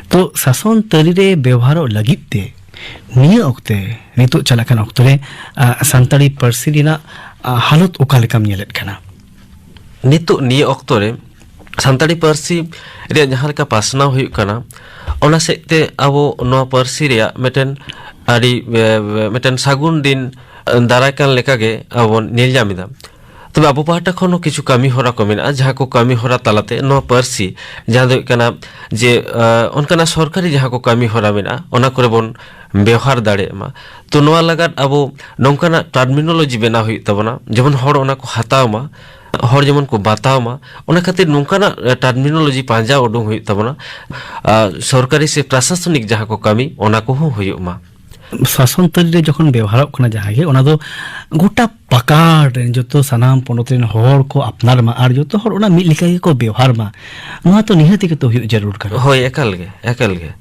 ᱛᱚ, ᱥᱟᱥᱚᱱ ᱛᱟᱹᱨᱤ ᱨᱮ ᱵᱮᱣᱦᱟᱨᱚᱜ ᱞᱟᱹᱜᱤᱫ ᱛᱮ ᱱᱤᱭᱟᱹ ᱚᱠᱛᱮ, ᱱᱤᱛᱚᱜ ᱪᱟᱞᱟᱜ ᱠᱟᱱ ᱚᱠᱛᱚ ᱨᱮ, ᱟ, ᱥᱟᱱᱛᱟᱲᱤ ᱯᱟᱹᱨᱥᱤ ᱨᱮᱱᱟᱜ, ᱟ, ᱦᱟᱞᱚᱛ ᱚᱠᱟ ᱞᱮᱠᱟᱢ ᱧᱮᱞᱮᱫ ᱠᱟᱱᱟ? ᱱᱤᱛᱚᱜ ᱱᱤᱭᱟᱹ ᱚᱠᱛᱚ ᱨᱮ ᱥᱟᱱᱛᱟᱲᱤ ᱯᱟᱹᱨᱥᱤ ᱨᱮᱭᱟᱜ ᱡᱟᱦᱟᱸ ᱞᱮᱠᱟ ᱯᱟᱥᱱᱟᱣ ᱦᱩᱭᱩᱜ ᱠᱟᱱᱟ, ᱚᱱᱟ ᱥᱮᱫ ᱛᱮ ᱟᱵᱚ ᱱᱚᱣᱟ ᱯᱟᱹᱨᱥᱤ ᱨᱮᱭᱟᱜ ᱢᱤᱫᱴᱮᱱ ᱟᱹᱰᱤ, ᱮ, ᱢᱤᱫᱴᱮᱱ ᱥᱟᱹᱜᱩᱱ ᱫᱤᱱ ᱫᱟᱨᱟᱭ ᱠᱟᱱ ᱞᱮᱠᱟ ᱜᱮ ᱟᱵᱚ ᱵᱚᱱ ᱧᱮᱞ ᱧᱟᱢ ᱮᱫᱟ᱾ ᱛᱚᱵᱮ ᱟᱵᱚ ᱯᱟᱦᱴᱟ ᱠᱷᱚᱱ ᱦᱚᱸ ᱠᱤᱪᱷᱩ ᱠᱟᱹᱢᱤ ᱦᱚᱨᱟ ᱠᱚ ᱢᱮᱱᱟᱜᱼᱟ, ᱡᱟᱦᱟᱸ ᱠᱚ ᱠᱟᱹᱢᱤ ᱦᱚᱨᱟ ᱛᱟᱞᱟᱛᱮ ᱱᱚᱣᱟ ᱯᱟᱹᱨᱥᱤ, ᱡᱟᱦᱟᱸ ᱫᱚ ᱦᱩᱭᱩᱜ ᱠᱟᱱᱟ ᱡᱮ, ᱮ, ᱚᱱᱠᱟᱱᱟᱜ ᱥᱚᱨᱠᱟᱨᱤ ᱡᱟᱦᱟᱸ ᱠᱚ ᱠᱟᱹᱢᱤ ᱦᱚᱨᱟ ᱢᱮᱱᱟᱜᱼᱟ, ᱚᱱᱟ ᱠᱚᱨᱮ ᱵᱚᱱ ᱵᱮᱣᱦᱟᱨ ᱫᱟᱲᱮᱭᱟᱜ ᱢᱟ᱾ ᱛᱚ, ᱱᱚᱣᱟ ᱞᱟᱜᱟᱫ ᱟᱵᱚ ᱱᱚᱝᱠᱟᱱᱟᱜ ᱴᱟᱨᱢᱤᱱᱳᱞᱚᱡᱤ ᱵᱮᱱᱟᱣ ᱦᱩᱭᱩᱜ ᱛᱟᱵᱚᱱᱟ, ᱡᱮᱢᱚᱱ ᱦᱚᱲ ᱚᱱᱟ ᱠᱚ ᱦᱟᱛᱟᱣ ᱢᱟ, ᱦᱚᱲ ᱡᱮᱢᱚᱱ ᱠᱚ ᱵᱟᱛᱟᱣ ᱢᱟ, ᱚᱱᱟ ᱠᱷᱟᱹᱛᱤᱨ ᱱᱚᱝᱠᱟᱱᱟᱜ, ᱮ, ᱴᱟᱨᱢᱤᱱᱳᱞᱚᱡᱤ ᱯᱟᱸᱡᱟ ᱩᱰᱩᱝ ᱦᱩᱭᱩᱜ ᱛᱟᱵᱚᱱᱟ᱾ ᱟᱨ ᱥᱚᱨᱠᱟᱨᱤ ᱥᱮ ᱯᱨᱚᱥᱟᱥᱚᱱᱤᱠ ᱡᱟᱦᱟᱸ ᱠᱚ ᱠᱟᱹᱢᱤ, ᱚᱱᱟ ᱠᱚᱦᱚᱸ ᱦᱩᱭᱩᱜ ᱢᱟ᱾ ᱥᱟᱥᱚᱱ ᱛᱟᱹᱨᱤ ᱨᱮ ᱡᱚᱠᱷᱚᱱ ᱵᱮᱣᱦᱟᱨᱚᱜ ᱠᱟᱱᱟ ᱡᱟᱦᱟᱸ ᱜᱮ, ᱚᱱᱟ ᱫᱚ ᱜᱚᱴᱟ ᱯᱟᱠᱟᱲ ᱨᱮᱱ ᱡᱚᱛᱚ ᱥᱟᱱᱟᱢ ᱯᱚᱱᱚᱛ ᱨᱮᱱ ᱦᱚᱲ ᱠᱚ ᱟᱯᱱᱟᱨ ᱢᱟ ᱟᱨ ᱡᱚᱛᱚ ᱦᱚᱲ ᱚᱱᱟ ᱢᱤᱫ ᱞᱮᱠᱟ ᱜᱮᱠᱚ ᱵᱮᱣᱦᱟᱨ ᱢᱟ, ᱱᱚᱣᱟ ᱛᱚ ᱱᱤᱦᱟᱹᱛ ᱜᱮᱛᱚ ᱦᱩᱭᱩᱜ ᱡᱟᱹᱨᱩᱲ ᱠᱟᱱᱟ᱾ ᱦᱳᱭ, ᱮᱠᱟᱞ ᱜᱮ, ᱮᱠᱟᱞ ᱜᱮ᱾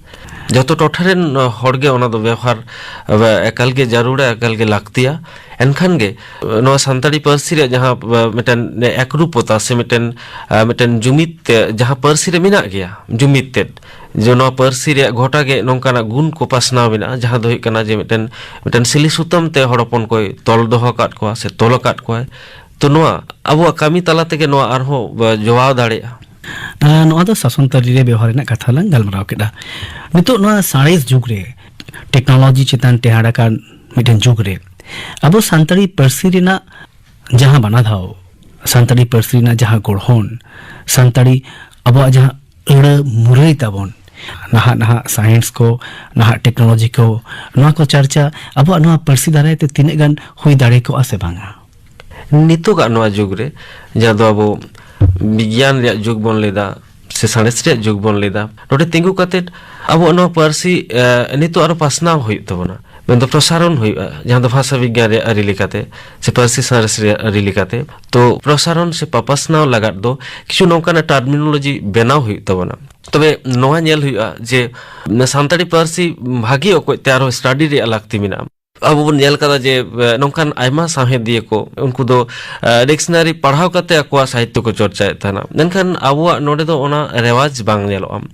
ᱡᱚᱛᱚ ᱴᱚᱴᱷᱟ ᱨᱮᱱ, ᱚ, ᱦᱚᱲ ᱜᱮ ᱚᱱᱟ ᱫᱚ ᱵᱮᱣᱦᱟᱨ, ᱮ, ᱮᱠᱟᱞ ᱜᱮ ᱡᱟᱹᱨᱩᱲᱟ, ᱮᱠᱟᱞ ᱜᱮ ᱞᱟᱹᱠᱛᱤᱭᱟ᱾ ᱮᱱᱠᱷᱟᱱ ᱜᱮ, ᱮ, ᱱᱚᱣᱟ ᱥᱟᱱᱛᱟᱲᱤ ᱯᱟᱹᱨᱥᱤ ᱨᱮᱭᱟᱜ ᱡᱟᱦᱟᱸ, ᱮ, ᱢᱤᱫᱴᱮᱱ ᱮᱠᱨᱩᱯᱚᱛᱟ ᱥᱮ ᱢᱤᱫᱴᱮᱱ, ᱮ, ᱢᱤᱫᱴᱮᱱ ᱡᱩᱢᱤᱫ ᱛᱮ ᱡᱟᱦᱟᱸ ᱯᱟᱹᱨᱥᱤ ᱨᱮ ᱢᱮᱱᱟᱜ ᱜᱮᱭᱟ, ᱡᱩᱢᱤᱫ ᱛᱮᱫ, ᱡᱮ ᱱᱚᱣᱟ ᱯᱟᱹᱨᱥᱤ ᱨᱮᱭᱟᱜ ᱜᱚᱴᱟ ᱜᱮ ᱱᱚᱝᱠᱟᱱᱟᱜ ᱜᱩᱱ ᱠᱚ ᱯᱟᱥᱱᱟᱣ ᱢᱮᱱᱟᱜᱼᱟ, ᱡᱟᱦᱟᱸ ᱫᱚ ᱦᱩᱭᱩᱜ ᱠᱟᱱᱟ ᱡᱮ ᱢᱤᱫᱴᱮᱱ, ᱢᱤᱫᱴᱮᱱ ᱥᱤᱞᱤ ᱥᱩᱛᱟᱹᱢ ᱛᱮ ᱦᱚᱲ ᱦᱚᱯᱚᱱ ᱠᱚᱭ ᱛᱚᱞ ᱫᱚᱦᱚ ᱟᱠᱟᱫ ᱠᱚᱣᱟ ᱥᱮ ᱛᱚᱞ ᱟᱠᱟᱫ ᱠᱚᱣᱟᱭ᱾ ᱛᱚ, ᱱᱚᱣᱟ ᱟᱵᱚᱣᱟᱜ ᱠᱟᱹᱢᱤ ᱛᱟᱞᱟ ᱛᱮᱜᱮ ᱱᱚᱣᱟ ᱟᱨᱦᱚᱸ, ᱮ, ᱡᱚᱣᱟᱣ ᱫᱟᱲᱮᱭᱟᱜᱼᱟ᱾ ᱟᱨ ᱱᱚᱣᱟ ᱫᱚ ᱥᱟᱥᱚᱱ ᱛᱟᱹᱨᱤ ᱨᱮ ᱵᱮᱣᱦᱟᱨ ᱨᱮᱱᱟᱜ ᱠᱟᱛᱷᱟ ᱞᱟᱝ ᱜᱟᱞᱢᱟᱨᱟᱣ ᱠᱮᱫᱟ᱾ ᱱᱤᱛᱚᱜ ᱱᱚᱣᱟ ᱥᱟᱬᱮᱥ ᱡᱩᱜᱽ ᱨᱮ, ᱴᱮᱠᱱᱳᱞᱚᱡᱤ ᱪᱮᱛᱟᱱ ᱴᱮᱦᱟᱸᱰ ᱟᱠᱟᱱ ᱢᱤᱫᱴᱮᱱ ᱡᱩᱜᱽ ᱨᱮ, ᱟᱵᱚ ᱥᱟᱱᱛᱟᱲᱤ ᱯᱟᱹᱨᱥᱤ ᱨᱮᱱᱟᱜ ᱡᱟᱦᱟᱸ ᱵᱟᱱᱟᱫᱷᱟᱣ, ᱥᱟᱱᱛᱟᱲᱤ ᱯᱟᱹᱨᱥᱤ ᱨᱮᱱᱟᱜ ᱡᱟᱦᱟᱸ ᱜᱚᱲᱦᱚᱱ, ᱥᱟᱱᱛᱟᱲᱤ ᱟᱵᱚᱣᱟᱜ ᱡᱟᱦᱟᱸ ᱟᱹᱲᱟᱹ ᱢᱩᱨᱟᱹᱭ ᱛᱟᱵᱚᱱ, ᱱᱟᱦᱟᱜ, ᱱᱟᱦᱟᱜ ᱥᱟᱭᱮᱱᱥ ᱠᱚ, ᱱᱟᱦᱟᱜ ᱴᱮᱠᱱᱳᱞᱚᱡᱤ ᱠᱚ, ᱱᱚᱣᱟ ᱠᱚ ᱪᱟᱨᱪᱟ ᱟᱵᱚᱣᱟᱜ ᱱᱚᱣᱟ ᱯᱟᱹᱨᱥᱤ ᱫᱟᱨᱟᱭ ᱛᱮ ᱛᱤᱱᱟᱹᱜ ᱜᱟᱱ ᱦᱩᱭ ᱫᱟᱲᱮ ᱠᱚᱜᱼᱟ ᱥᱮ ᱵᱟᱝᱟ? ᱱᱤᱛᱚᱜᱟᱜ ᱱᱚᱣᱟ ᱡᱩᱜᱽ ᱨᱮ, ᱡᱟᱦᱟᱸ ᱫᱚ ᱟᱵᱚ ᱵᱤᱜᱽᱭᱟᱱ ᱨᱮᱭᱟᱜ ᱡᱩᱜᱽ ᱵᱚᱱ ᱞᱟᱹᱭᱫᱟ, ᱥᱮ ᱥᱟᱬᱮᱥ ᱨᱮᱭᱟᱜ ᱡᱩᱜᱽ ᱵᱚᱱ ᱞᱟᱹᱭᱫᱟ, ᱱᱚᱰᱮ ᱛᱤᱸᱜᱩ ᱠᱟᱛᱮᱫ ᱟᱵᱚᱣᱟᱜ ᱱᱚᱣᱟ ᱯᱟᱹᱨᱥᱤ, ᱮ, ᱱᱤᱛᱚᱜ ᱟᱨᱚ ᱯᱟᱥᱱᱟᱣ ᱦᱩᱭᱩᱜ ᱛᱟᱵᱚᱱᱟ, ᱢᱮᱱᱫᱚ ᱯᱨᱚᱥᱟᱨᱚᱱ ᱦᱩᱭᱩᱜᱼᱟ, ᱡᱟᱦᱟᱸ ᱫᱚ ᱵᱷᱟᱥᱟ ᱵᱤᱜᱽᱭᱟᱱ ᱨᱮᱭᱟᱜ ᱟᱹᱨᱤ ᱞᱮᱠᱟᱛᱮ ᱥᱮ ᱯᱟᱹᱨᱥᱤ ᱥᱟᱬᱮᱥ ᱨᱮᱭᱟᱜ ᱟᱹᱨᱤ ᱞᱮᱠᱟᱛᱮ᱾ ᱛᱚ, ᱯᱨᱚᱥᱟᱨᱚᱱ ᱥᱮ ᱯᱟᱯᱟᱥᱱᱟᱣ ᱞᱟᱜᱟᱫ ᱫᱚ ᱠᱤᱪᱷᱩ ᱱᱚᱝᱠᱟᱱᱟᱜ ᱴᱟᱨᱢᱤᱱᱳᱞᱚᱡᱤ ᱵᱮᱱᱟᱣ ᱦᱩᱭᱩᱜ ᱛᱟᱵᱚᱱᱟ᱾ ᱛᱚᱵᱮ ᱱᱚᱣᱟ ᱧᱮᱞ ᱦᱩᱭᱩᱜᱼᱟ ᱡᱮ ᱥᱟᱱᱛᱟᱲᱤ ᱯᱟᱹᱨᱥᱤ ᱵᱷᱟᱹᱜᱤ ᱚᱠᱚᱡ ᱛᱮ ᱟᱨᱦᱚᱸ ᱥᱴᱟᱰᱤ ᱨᱮᱭᱟᱜ ᱞᱟᱹᱠᱛᱤ ᱢᱮᱱᱟᱜᱼᱟ᱾ ᱟᱵᱚ ᱵᱚᱱ ᱧᱮᱞ ᱠᱟᱫᱟ ᱡᱮ, ᱮ, ᱱᱚᱝᱠᱟᱱ ᱟᱭᱢᱟ ᱥᱟᱶᱦᱮᱫᱤᱭᱟᱹ ᱠᱚ, ᱩᱱᱠᱩ ᱫᱚ, ᱮ, ᱰᱤᱠᱥᱱᱟᱨᱤ ᱯᱟᱲᱦᱟᱣ ᱠᱟᱛᱮ ᱟᱠᱚᱣᱟᱜ ᱥᱟᱦᱤᱛᱛᱚ ᱠᱚ ᱪᱚᱨᱪᱟᱭᱮᱫ ᱛᱟᱦᱮᱱᱟ᱾ ᱢᱮᱱᱠᱷᱟᱱ ᱟᱵᱚᱣᱟᱜ ᱱᱚᱰᱮ ᱫᱚ ᱚᱱᱟ ᱨᱮᱣᱟᱡᱽ ᱵᱟᱝ ᱧᱮᱞᱚᱜᱼᱟ᱾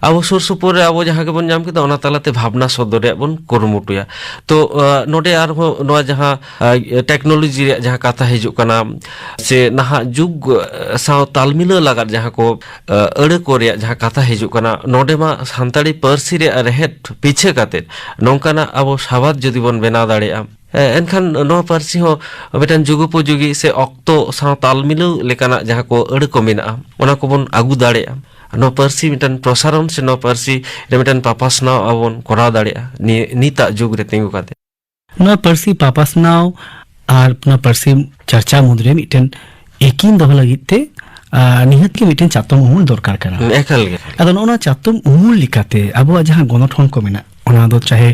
ᱟᱵᱚ ᱥᱩᱨ ᱥᱩᱯᱩᱨ ᱨᱮ ᱟᱵᱚ ᱡᱟᱦᱟᱸ ᱜᱮᱵᱚᱱ ᱧᱟᱢ ᱠᱮᱫᱟ, ᱚᱱᱟ ᱛᱟᱞᱟᱛᱮ ᱵᱷᱟᱵᱽᱱᱟ ᱥᱚᱫᱚᱨ ᱨᱮᱭᱟᱜ ᱵᱚᱱ ᱠᱩᱨᱩᱢᱩᱴᱩᱭᱟ᱾ ᱛᱚ, ᱮ, ᱱᱚᱰᱮ ᱟᱨᱦᱚᱸ ᱱᱚᱣᱟ ᱡᱟᱦᱟᱸ, ᱮ, ᱴᱮᱠᱱᱳᱞᱚᱡᱤ ᱨᱮᱭᱟᱜ ᱡᱟᱦᱟᱸ ᱠᱟᱛᱷᱟ ᱦᱤᱡᱩᱜ ᱠᱟᱱᱟ, ᱥᱮ ᱱᱟᱦᱟᱜ ᱡᱩᱜᱽ, ᱮ, ᱥᱟᱶ ᱛᱟᱞ ᱢᱤᱞᱟᱹᱣ ᱞᱟᱜᱟᱫ ᱡᱟᱦᱟᱸ ᱠᱚ, ᱮ, ᱟᱹᱲᱟᱹ ᱠᱚ ᱨᱮᱭᱟᱜ ᱡᱟᱦᱟᱸ ᱠᱟᱛᱷᱟ ᱦᱤᱡᱩᱜ ᱠᱟᱱᱟ, ᱱᱚᱰᱮ ᱢᱟ ᱥᱟᱱᱛᱟᱲᱤ ᱯᱟᱹᱨᱥᱤ ᱨᱮᱭᱟᱜ ᱨᱮᱦᱮᱫ ᱯᱤᱪᱷᱟᱹ ᱠᱟᱛᱮ ᱱᱚᱝᱠᱟᱱᱟᱜ ᱟᱵᱚ ᱥᱟᱵᱟᱫ ᱡᱩᱫᱤ ᱵᱚᱱ ᱵᱮᱱᱟᱣ ᱫᱟᱲᱮᱭᱟᱜᱼᱟ, ᱮ, ᱮᱱᱠᱷᱟᱱ ᱱᱚᱣᱟ ᱯᱟᱹᱨᱥᱤ ᱦᱚᱸ ᱢᱤᱫᱴᱟᱝ ᱡᱩᱜᱚᱯᱚᱡᱳᱜᱤ ᱥᱮ ᱚᱠᱛᱚ ᱥᱟᱶ ᱛᱟᱞ ᱢᱤᱞᱟᱹᱣ ᱞᱮᱠᱟᱱᱟᱜ ᱡᱟᱦᱟᱸ ᱠᱚ ᱟᱹᱲᱟᱹ ᱠᱚ ᱢᱮᱱᱟᱜᱼᱟ, ᱚᱱᱟ ᱠᱚᱵᱚᱱ ᱟᱹᱜᱩ ᱫᱟᱲᱮᱭᱟᱜᱼᱟ᱾ ᱱᱚᱣᱟ ᱯᱟᱹᱨᱥᱤ ᱢᱤᱫᱴᱟᱝ ᱯᱨᱚᱥᱟᱨᱚᱱ ᱥᱮ ᱱᱚᱣᱟ ᱯᱟᱹᱨᱥᱤ ᱨᱮ ᱢᱤᱫᱴᱟᱝ ᱯᱟᱯᱟᱥᱱᱟᱣ ᱟᱵᱚᱱ ᱠᱚᱨᱟᱣ ᱫᱟᱲᱮᱭᱟᱜᱼᱟ, ᱱᱤᱭᱟᱹ ᱱᱤᱛᱟᱜ ᱡᱩᱜᱽ ᱨᱮ ᱛᱤᱸᱜᱩ ᱠᱟᱛᱮ᱾ ᱱᱚᱣᱟ ᱯᱟᱹᱨᱥᱤ ᱯᱟᱯᱟᱥᱱᱟᱣ ᱟᱨ ᱱᱚᱣᱟ ᱯᱟᱹᱨᱥᱤ ᱪᱟᱨᱪᱟᱣ ᱢᱩᱫᱽᱨᱮ ᱢᱤᱫᱴᱮᱱ ᱮᱠᱤᱱ ᱫᱚᱦᱚ ᱞᱟᱹᱜᱤᱫ ᱛᱮ, ᱟᱨ ᱱᱤᱦᱟᱹᱛ ᱜᱮ ᱢᱤᱫᱴᱮᱱ ᱪᱟᱛᱚᱢ ᱩᱢᱩᱞ ᱫᱚᱨᱠᱟᱨ ᱠᱟᱱᱟ᱾ ᱮᱠᱟᱞ ᱜᱮ᱾ ᱟᱫᱚ ᱱᱚᱜᱼᱚ ᱱᱚᱣᱟ ᱪᱟᱛᱚᱢ ᱩᱢᱩᱞ ᱞᱮᱠᱟᱛᱮ ᱟᱵᱚᱣᱟᱜ ᱡᱟᱦᱟᱸ ᱜᱚᱱᱚᱴᱷᱚᱱ ᱠᱚ ᱢᱮᱱᱟᱜ, ᱚᱱᱟ ᱫᱚ ᱪᱟᱦᱮ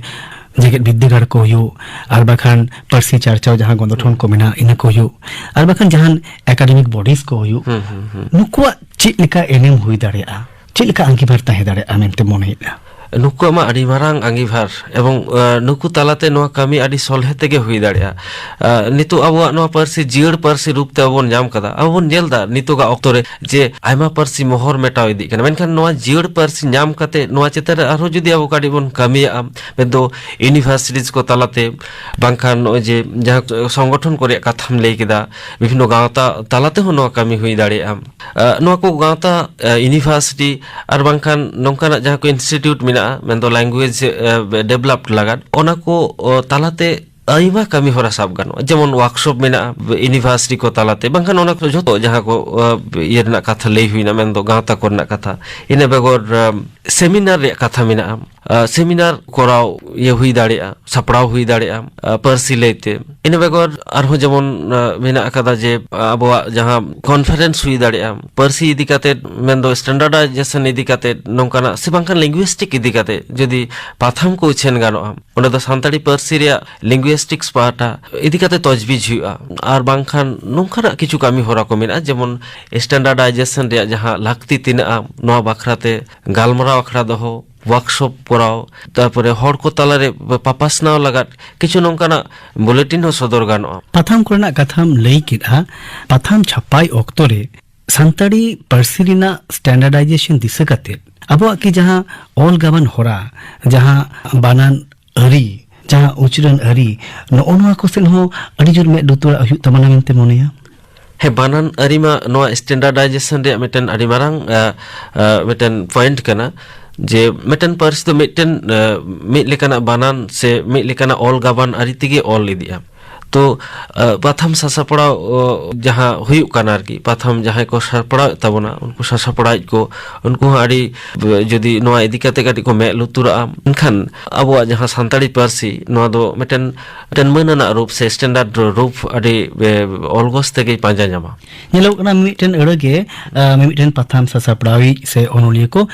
ᱡᱮᱜᱮᱛ ᱵᱤᱨᱫᱟᱹᱜᱟᱲ ᱠᱚ ᱦᱩᱭᱩᱜ, ᱟᱨ ᱵᱟᱠᱷᱟᱱ ᱯᱟᱹᱨᱥᱤ ᱪᱟᱨᱪᱟᱣ ᱡᱟᱦᱟᱸ ᱜᱚᱱᱚᱴᱷᱚᱱ ᱠᱚ ᱢᱮᱱᱟᱜ, ᱤᱱᱟᱹ ᱠᱚ ᱦᱩᱭᱩᱜ, ᱟᱨ ᱵᱟᱠᱷᱟᱱ ᱡᱟᱦᱟᱱ academic bodies ᱠᱚ ᱦᱩᱭᱩᱜ, ᱦᱩᱸ, ᱦᱩᱸ, ᱦᱩᱸ᱾ ᱱᱩᱠᱩᱣᱟᱜ ᱪᱮᱫ ᱞᱮᱠᱟ ᱮᱱᱮᱢ ᱦᱩᱭ ᱫᱟᱲᱮᱭᱟᱜᱼᱟ? ᱪᱮᱫ ᱞᱮᱠᱟ ᱟᱸᱜᱤᱵᱷᱟᱨ ᱛᱟᱦᱮᱸ ᱫᱟᱲᱮᱭᱟᱜᱼᱟ ᱢᱮᱱᱛᱮ ᱢᱚᱱᱮᱭᱮᱫᱼᱟ? ᱱᱩᱠᱩᱣᱟᱜ ᱢᱟ ᱟᱹᱰᱤ ᱢᱟᱨᱟᱝ ᱟᱸᱜᱤᱵᱷᱟᱨ, ᱮᱵᱚᱝ, ᱮ, ᱱᱩᱠᱩ ᱛᱟᱞᱟᱛᱮ ᱱᱚᱣᱟ ᱠᱟᱹᱢᱤ ᱟᱹᱰᱤ ᱥᱚᱞᱦᱮ ᱛᱮᱜᱮ ᱦᱩᱭ ᱫᱟᱲᱮᱭᱟᱜᱼᱟ᱾ ᱮ, ᱱᱤᱛᱚᱜ ᱟᱵᱚᱣᱟᱜ ᱱᱚᱣᱟ ᱯᱟᱹᱨᱥᱤ ᱡᱤᱭᱟᱹᱲ ᱯᱟᱹᱨᱥᱤ ᱨᱩᱯ ᱛᱮ ᱟᱵᱚ ᱵᱚᱱ ᱧᱟᱢ ᱠᱟᱫᱟ, ᱟᱵᱚ ᱵᱚᱱ ᱧᱮᱞ ᱮᱫᱟ ᱱᱤᱛᱚᱜᱟᱜ ᱚᱠᱛᱚ ᱨᱮ ᱡᱮ ᱟᱭᱢᱟ ᱯᱟᱹᱨᱥᱤ ᱢᱚᱦᱚᱨ ᱢᱮᱴᱟᱣ ᱤᱫᱤᱜ ᱠᱟᱱᱟ, ᱢᱮᱱᱠᱷᱟᱱ ᱱᱚᱣᱟ ᱡᱤᱭᱟᱹᱲ ᱯᱟᱹᱨᱥᱤ ᱧᱟᱢ ᱠᱟᱛᱮ ᱱᱚᱣᱟ ᱪᱮᱛᱟᱱ ᱨᱮ ᱟᱨᱦᱚᱸ ᱡᱩᱫᱤ ᱟᱵᱚ ᱠᱟᱹᱴᱤᱡ ᱵᱚᱱ ᱠᱟᱹᱢᱤᱭᱟᱜᱼᱟ, ᱢᱮᱱᱫᱚ universities ᱠᱚ ᱛᱟᱞᱟᱛᱮ, ᱵᱟᱝᱠᱷᱟᱱ ᱱᱚᱜᱼᱚᱭ ᱡᱮ ᱡᱟᱦᱟᱸ ᱥᱚᱝᱜᱚᱴᱷᱚᱱ ᱠᱚ ᱨᱮᱭᱟᱜ ᱠᱟᱛᱷᱟᱢ ᱞᱟᱹᱭ ᱠᱮᱫᱟ, ᱵᱤᱵᱷᱤᱱᱱᱚ ᱜᱟᱶᱛᱟ ᱛᱟᱞᱟ ᱛᱮᱦᱚᱸ ᱱᱚᱣᱟ ᱠᱟᱹᱢᱤ ᱦᱩᱭ ᱫᱟᱲᱮᱭᱟᱜᱼᱟ᱾ ᱮ, ᱱᱚᱣᱟ ᱠᱚ ᱜᱟᱶᱛᱟ, ᱮ, university ᱟᱨ ᱵᱟᱝᱠᱷᱟᱱ ᱱᱚᱝᱠᱟᱱᱟᱜ ᱡᱟᱦᱟᱸ ᱠᱚ institute ᱢᱮᱱᱟᱜᱼᱟ, ᱢᱮᱱᱫᱚ language, ᱮ, develop ᱞᱟᱜᱟᱫ, ᱚᱱᱟ ᱠᱚ, ᱚ, ᱛᱟᱞᱟᱛᱮ ᱟᱭᱢᱟ ᱠᱟᱹᱢᱤ ᱦᱚᱨᱟ ᱥᱟᱵ ᱜᱟᱱᱚᱜᱼᱟ, ᱡᱮᱢᱚᱱ workshop ᱢᱮᱱᱟᱜᱼᱟ university ᱠᱚ ᱛᱟᱞᱟᱛᱮ, ᱵᱟᱝᱠᱷᱟᱱ ᱚᱱᱟ ᱠᱚ ᱡᱷᱚᱛᱚ ᱡᱟᱦᱟᱸ ᱠᱚ, ᱚ, ᱤᱭᱟᱹ ᱨᱮᱱᱟᱜ ᱠᱟᱛᱷᱟ ᱞᱟᱹᱭ ᱦᱩᱭᱱᱟ, ᱢᱮᱱᱫᱚ ᱜᱟᱶᱛᱟ ᱠᱚᱨᱮᱱᱟᱜ ᱠᱟᱛᱷᱟ, ᱤᱱᱟᱹ ᱵᱮᱜᱚᱨ, ᱚ, seminar ᱨᱮᱭᱟᱜ ᱠᱟᱛᱷᱟ ᱢᱮᱱᱟᱜᱼᱟ, ᱚ, seminar ᱠᱚᱨᱟᱣ ᱤᱭᱟᱹ ᱦᱩᱭ ᱫᱟᱲᱮᱭᱟᱜᱼᱟ, ᱥᱟᱯᱲᱟᱣ ᱦᱩᱭ ᱫᱟᱲᱮᱭᱟᱜᱼᱟ, ᱚ, ᱯᱟᱹᱨᱥᱤ ᱞᱟᱹᱭᱛᱮ᱾ ᱤᱱᱟᱹ ᱵᱮᱜᱚᱨ ᱟᱨᱦᱚᱸ ᱡᱮᱢᱚᱱ, ᱚ, ᱢᱮᱱᱟᱜ ᱟᱠᱟᱫᱟ ᱡᱮ ᱟᱵᱚᱣᱟᱜ ᱡᱟᱦᱟᱸ conference ᱦᱩᱭ ᱫᱟᱲᱮᱭᱟᱜᱼᱟ ᱯᱟᱹᱨᱥᱤ ᱤᱫᱤ ᱠᱟᱛᱮ, ᱢᱮᱱᱫᱚ standardization ᱤᱫᱤ ᱠᱟᱛᱮ ᱱᱚᱝᱠᱟᱱᱟᱜ, ᱥᱮ ᱵᱟᱝᱠᱷᱟᱱ linguistic ᱤᱫᱤ ᱠᱟᱛᱮ ᱡᱩᱫᱤ ᱯᱟᱛᱷᱟᱢ ᱠᱚ ᱩᱪᱷᱟᱹᱱ ᱜᱟᱱᱚᱜᱼᱟ, ᱚᱸᱰᱮ ᱫᱚ ᱥᱟᱱᱛᱟᱲᱤ ᱯᱟᱹᱨᱥᱤ ᱨᱮᱭᱟᱜ linguistic ᱞᱤᱝᱜᱩᱭᱥᱴᱤᱠᱥ ᱯᱟᱦᱴᱟ ᱤᱫᱤ ᱠᱟᱛᱮ ᱛᱚᱡᱽᱵᱤᱡᱽ ᱦᱩᱭᱩᱜᱼᱟ᱾ ᱟᱨ ᱵᱟᱝᱠᱷᱟᱱ ᱱᱚᱝᱠᱟᱱᱟᱜ ᱠᱤᱪᱷᱩ ᱠᱟᱹᱢᱤ ᱦᱚᱨᱟ ᱠᱚ ᱢᱮᱱᱟᱜᱼᱟ, ᱡᱮᱢᱚᱱ ᱥᱴᱮᱱᱰᱟᱨᱰᱟᱭᱡᱮᱥᱚᱱ ᱨᱮᱭᱟᱜ ᱡᱟᱦᱟᱸ ᱞᱟᱹᱠᱛᱤ ᱛᱤᱱᱟᱹᱜᱼᱟ, ᱱᱚᱣᱟ ᱵᱟᱠᱷᱨᱟ ᱛᱮ ᱜᱟᱞᱢᱟᱨᱟᱣ ᱟᱠᱷᱲᱟ ᱫᱚᱦᱚ, ᱣᱟᱨᱠᱥᱚᱯ ᱠᱚᱨᱟᱣ, ᱛᱟᱨᱯᱚᱨᱮ ᱦᱚᱲ ᱠᱚ ᱛᱟᱞᱟᱨᱮ ᱯᱟᱯᱟᱥᱱᱟᱣ ᱞᱟᱜᱟᱫ ᱠᱤᱪᱷᱩ ᱱᱚᱝᱠᱟᱱᱟᱜ ᱵᱩᱞᱮᱴᱤᱱ ᱦᱚᱸ ᱥᱚᱫᱚᱨ ᱜᱟᱱᱚᱜᱼᱟ᱾ ᱯᱟᱛᱷᱟᱢ ᱠᱚᱨᱮᱱᱟᱜ ᱠᱟᱛᱷᱟᱢ ᱞᱟᱹᱭ ᱠᱮᱫᱼᱟ᱾ ᱯᱟᱛᱷᱟᱢ ᱪᱷᱟᱯᱟᱭ ᱚᱠᱛᱚ ᱨᱮ ᱥᱟᱱᱛᱟᱲᱤ ᱯᱟᱹᱨᱥᱤ ᱨᱮᱱᱟᱜ ᱥᱴᱮᱱᱰᱟᱨᱰᱟᱭᱡᱮᱥᱚᱱ ᱫᱤᱥᱟᱹ ᱠᱟᱛᱮ ᱟᱵᱚᱣᱟᱜ ᱠᱤ ᱡᱟᱦᱟᱸ ᱚᱞ ᱜᱟᱵᱟᱱ ᱦᱚᱨᱟ, ᱡᱟᱦᱟᱸ ᱵᱟᱱᱟᱱ ᱟᱹᱨᱤ, ᱡᱟᱦᱟᱸ ᱩᱪᱨᱟᱹᱱ ᱟᱹᱨᱤ, ᱱᱚᱜᱼᱚ ᱱᱚᱣᱟ ᱠᱚ ᱥᱮᱫ ᱦᱚᱸ ᱟᱹᱰᱤ ᱡᱳᱨ ᱢᱮᱫ ᱞᱩᱛᱩᱨᱟᱜ ᱦᱩᱭᱩᱜ ᱛᱟᱵᱚᱱᱟ ᱢᱮᱱᱛᱮ ᱢᱚᱱᱮᱭᱟ? ᱦᱮᱸ, ᱵᱟᱱᱟᱱ ᱟᱹᱨᱤ ᱢᱟ ᱱᱚᱣᱟ ᱥᱴᱮᱱᱰᱟᱨᱰᱟᱭᱡᱮᱥᱚᱱ ᱨᱮᱭᱟᱜ ᱢᱤᱫᱴᱮᱱ ᱟᱹᱰᱤ ᱢᱟᱨᱟᱝ, ᱟ, ᱟ, ᱢᱤᱫᱴᱮᱱ ᱯᱚᱭᱮᱱᱴ ᱠᱟᱱᱟ, ᱡᱮ ᱢᱤᱫᱴᱮᱱ ᱯᱟᱹᱨᱥᱤ ᱫᱚ ᱢᱤᱫᱴᱮᱱ, ᱟ, ᱢᱤᱫ ᱞᱮᱠᱟᱱᱟᱜ ᱵᱟᱱᱟᱱ ᱥᱮ ᱢᱤᱫ ᱞᱮᱠᱟᱱᱟᱜ ᱚᱞ ᱜᱟᱵᱟᱱ ᱟᱹᱨᱤ ᱛᱮᱜᱮ ᱚᱞ ᱤᱫᱤᱜᱼᱟ᱾ ᱛᱚ, ᱟ, ᱯᱟᱛᱷᱟᱢ ᱥᱟᱥᱟᱯᱲᱟᱣ, ᱚ, ᱡᱟᱦᱟᱸ ᱦᱩᱭᱩᱜ ᱠᱟᱱᱟ ᱟᱨᱠᱤ, ᱯᱟᱛᱷᱟᱢ ᱡᱟᱦᱟᱸᱭ ᱠᱚ ᱥᱟᱯᱲᱟᱣᱮᱫ ᱛᱟᱵᱚᱱᱟ, ᱩᱱᱠᱩ ᱥᱟᱥᱟᱯᱲᱟᱣᱤᱡ ᱠᱚ, ᱩᱱᱠᱩ ᱦᱚᱸ ᱟᱹᱰᱤ, ᱡᱩᱫᱤ ᱱᱚᱣᱟ ᱤᱫᱤ ᱠᱟᱛᱮ ᱠᱟᱹᱴᱤᱡ ᱠᱚ ᱢᱮᱫ ᱞᱩᱛᱩᱨᱟᱜᱼᱟ, ᱮᱱᱠᱷᱟᱱ ᱟᱵᱚᱣᱟᱜ ᱡᱟᱦᱟᱸ ᱥᱟᱱᱛᱟᱲᱤ ᱯᱟᱹᱨᱥᱤ, ᱱᱚᱣᱟ ᱫᱚ ᱢᱤᱫᱴᱮᱱ, ᱢᱤᱫᱴᱮᱱ ᱢᱟᱹᱱ ᱟᱱᱟᱜ ᱨᱩᱯ ᱥᱮ ᱥᱴᱮᱱᱰᱟᱨᱰ ᱨᱩᱯ ᱟᱹᱰᱤ, ᱮ, ᱚᱞᱜᱚᱥ ᱛᱮᱜᱮᱭ ᱯᱟᱸᱡᱟ ᱧᱟᱢᱟ᱾ ᱧᱮᱞᱚᱜ ᱠᱟᱱᱟ ᱢᱤᱢᱤᱫᱴᱮᱱ ᱟᱹᱲᱟᱹ ᱜᱮ, ᱟ, ᱢᱤᱢᱤᱫᱴᱮᱱ ᱯᱟᱛᱷᱟᱢ ᱥᱟᱥᱟᱯᱲᱟᱣᱤᱡ ᱥᱮ ᱚᱱᱚᱞᱤᱭᱟᱹ ᱠᱚ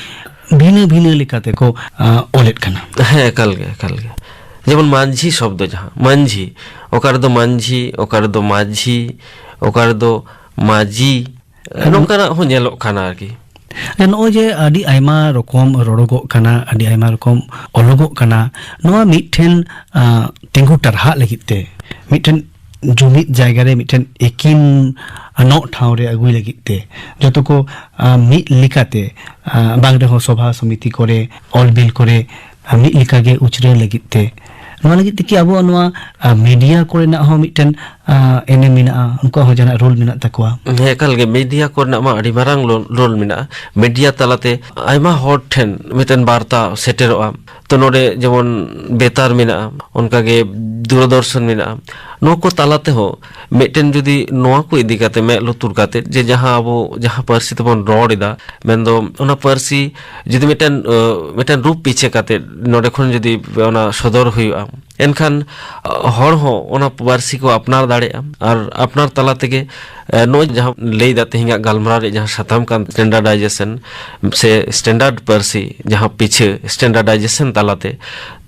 ᱵᱷᱤᱱᱟᱹ ᱵᱷᱤᱱᱟᱹ ᱞᱮᱠᱟᱛᱮ ᱠᱚ, ᱟ, ᱚᱞᱮᱫ ᱠᱟᱱᱟ᱾ ᱦᱮᱸ, ᱮᱠᱟᱞ ᱜᱮ, ᱮᱠᱟᱞ ᱜᱮ᱾ ᱡᱮᱢᱚᱱ ᱢᱟᱹᱡᱷᱤ ᱥᱚᱵᱫᱚ, ᱡᱟᱦᱟᱸ ᱢᱟᱹᱡᱷᱤ, ᱚᱠᱟ ᱨᱮᱫᱚ ᱢᱟᱹᱡᱷᱤ, ᱚᱠᱟ ᱨᱮᱫᱚ ᱢᱟᱹᱡᱷᱤ, ᱚᱠᱟ ᱨᱮᱫᱚ ᱢᱟᱹᱡᱷᱤ, ᱦᱮᱸ᱾ ᱱᱚᱝᱠᱟᱱᱟᱜ ᱦᱚᱸ ᱧᱮᱞᱚᱜ ᱠᱟᱱᱟ ᱟᱨᱠᱤ᱾ ᱱᱚᱜᱼᱚᱭ ᱡᱮ ᱟᱹᱰᱤ ᱟᱭᱢᱟ ᱨᱚᱠᱚᱢ ᱨᱚᱲᱚᱜᱚᱜ ᱠᱟᱱᱟ, ᱟᱹᱰᱤ ᱟᱭᱢᱟ ᱨᱚᱠᱚᱢ ᱚᱞᱚᱜᱚᱜ ᱠᱟᱱᱟ, ᱱᱚᱣᱟ ᱢᱤᱫᱴᱷᱮᱱ, ᱟ, ᱛᱤᱸᱜᱩ ᱴᱟᱨᱦᱟᱜ ᱞᱟᱹᱜᱤᱫ ᱛᱮ, ᱢᱤᱫᱴᱷᱮᱱ ᱡᱩᱢᱤᱫ ᱡᱟᱭᱜᱟ ᱨᱮ ᱢᱤᱫᱴᱷᱮᱱ ᱮᱠᱤᱱ ᱱᱚᱜ ᱴᱷᱟᱶ ᱨᱮ ᱟᱹᱜᱩᱭ ᱞᱟᱹᱜᱤᱫ ᱛᱮ, ᱡᱚᱛᱚ ᱠᱚ, ᱟ, ᱢᱤᱫ ᱞᱮᱠᱟᱛᱮ, ᱟ, ᱵᱟᱝ ᱨᱮᱦᱚᱸ ᱥᱚᱵᱷᱟ ᱥᱚᱢᱤᱛᱤ ᱠᱚᱨᱮ, ᱚᱞ ᱵᱤᱞ ᱠᱚᱨᱮ, ᱟ, ᱢᱤᱫ ᱞᱮᱠᱟᱜᱮ ᱩᱪᱨᱟᱹᱣ ᱞᱟᱹᱜᱤᱫ ᱛᱮ, ᱱᱚᱣᱟ ᱞᱟᱹᱜᱤᱫ ᱛᱮᱠᱤ ᱟᱵᱚᱣᱟᱜ ᱱᱚᱣᱟ, ᱟ, ᱢᱤᱰᱤᱭᱟ ᱠᱚᱨᱮᱱᱟᱜ ᱦᱚᱸ ᱢᱤᱫᱴᱮᱱ, ᱟ, ᱮᱱᱮᱢ ᱢᱮᱱᱟᱜᱼᱟ, ᱩᱱᱠᱩᱣᱟᱜ ᱦᱚᱸ ᱡᱟᱦᱟᱱᱟᱜ ᱨᱳᱞ ᱢᱮᱱᱟᱜ ᱛᱟᱠᱚᱣᱟ? ᱦᱮᱸ, ᱮᱠᱟᱞ ᱜᱮ, ᱢᱤᱰᱤᱭᱟ ᱠᱚᱨᱮᱱᱟᱜ ᱢᱟ ᱟᱹᱰᱤ ᱢᱟᱨᱟᱝ ᱞᱳ-, ᱨᱳᱞ ᱢᱮᱱᱟᱜᱼᱟ᱾ ᱢᱤᱰᱤᱭᱟ ᱛᱟᱞᱟᱛᱮ ᱟᱭᱢᱟ ᱦᱚᱲ ᱴᱷᱮᱱ ᱢᱤᱫᱴᱮᱱ ᱵᱟᱨᱛᱟ ᱥᱮᱴᱮᱨᱚᱜᱼᱟ᱾ ᱛᱚ, ᱱᱚᱰᱮ ᱡᱮᱢᱚᱱ ᱵᱮᱛᱟᱨ ᱢᱮᱱᱟᱜᱼᱟ, ᱚᱱᱠᱟᱜᱮ ᱫᱩᱨᱚᱫᱚᱨᱥᱚᱱ ᱢᱮᱱᱟᱜᱼᱟ᱾ ᱱᱚᱣᱟ ᱠᱚ ᱛᱟᱞᱟ ᱛᱮᱦᱚᱸ ᱢᱤᱫᱴᱮᱱ ᱡᱩᱫᱤ ᱱᱚᱣᱟ ᱠᱚ ᱤᱫᱤ ᱠᱟᱛᱮ ᱢᱮᱫ ᱞᱩᱛᱩᱨ ᱠᱟᱛᱮ, ᱡᱮ ᱡᱟᱦᱟᱸ ᱟᱵᱚ ᱡᱟᱦᱟᱸ ᱯᱟᱹᱨᱥᱤ ᱛᱮᱵᱚᱱ ᱨᱚᱲ ᱮᱫᱟ, ᱢᱮᱱᱫᱚ ᱚᱱᱟ ᱯᱟᱹᱨᱥᱤ ᱡᱩᱫᱤ ᱢᱤᱫᱴᱮᱱ, ᱟᱸ, ᱢᱤᱫᱴᱮᱱ ᱨᱩᱯ ᱯᱤᱪᱷᱟᱹ ᱠᱟᱛᱮ ᱱᱚᱰᱮ ᱠᱷᱚᱱ ᱡᱩᱫᱤ ᱚᱱᱟ ᱥᱚᱫᱚᱨ ᱦᱩᱭᱩᱜᱼᱟ, ᱮᱱᱠᱷᱟᱱ, ᱟᱸ, ᱦᱚᱲ ᱦᱚᱸ ᱚᱱᱟ ᱯᱟᱹᱨᱥᱤ ᱠᱚ ᱟᱯᱱᱟᱨ ᱫᱟᱲᱮᱭᱟᱜᱼᱟ᱾ ᱟᱨ ᱟᱯᱱᱟᱨ ᱛᱟᱞᱟ ᱛᱮᱜᱮ, ᱟᱸ, ᱱᱚᱜᱼᱚᱭ ᱡᱟᱦᱟᱸ ᱞᱟᱹᱭ ᱮᱫᱟ, ᱛᱮᱦᱮᱧᱟᱜ ᱜᱟᱞᱢᱟᱨᱟᱣ ᱨᱮ ᱡᱟᱦᱟᱸ ᱥᱟᱛᱟᱢ ᱠᱟᱱ standardization ᱥᱮ standard ᱯᱟᱹᱨᱥᱤ ᱡᱟᱦᱟᱸ ᱯᱤᱪᱷᱟᱹ standardization ᱛᱟᱞᱟᱛᱮ,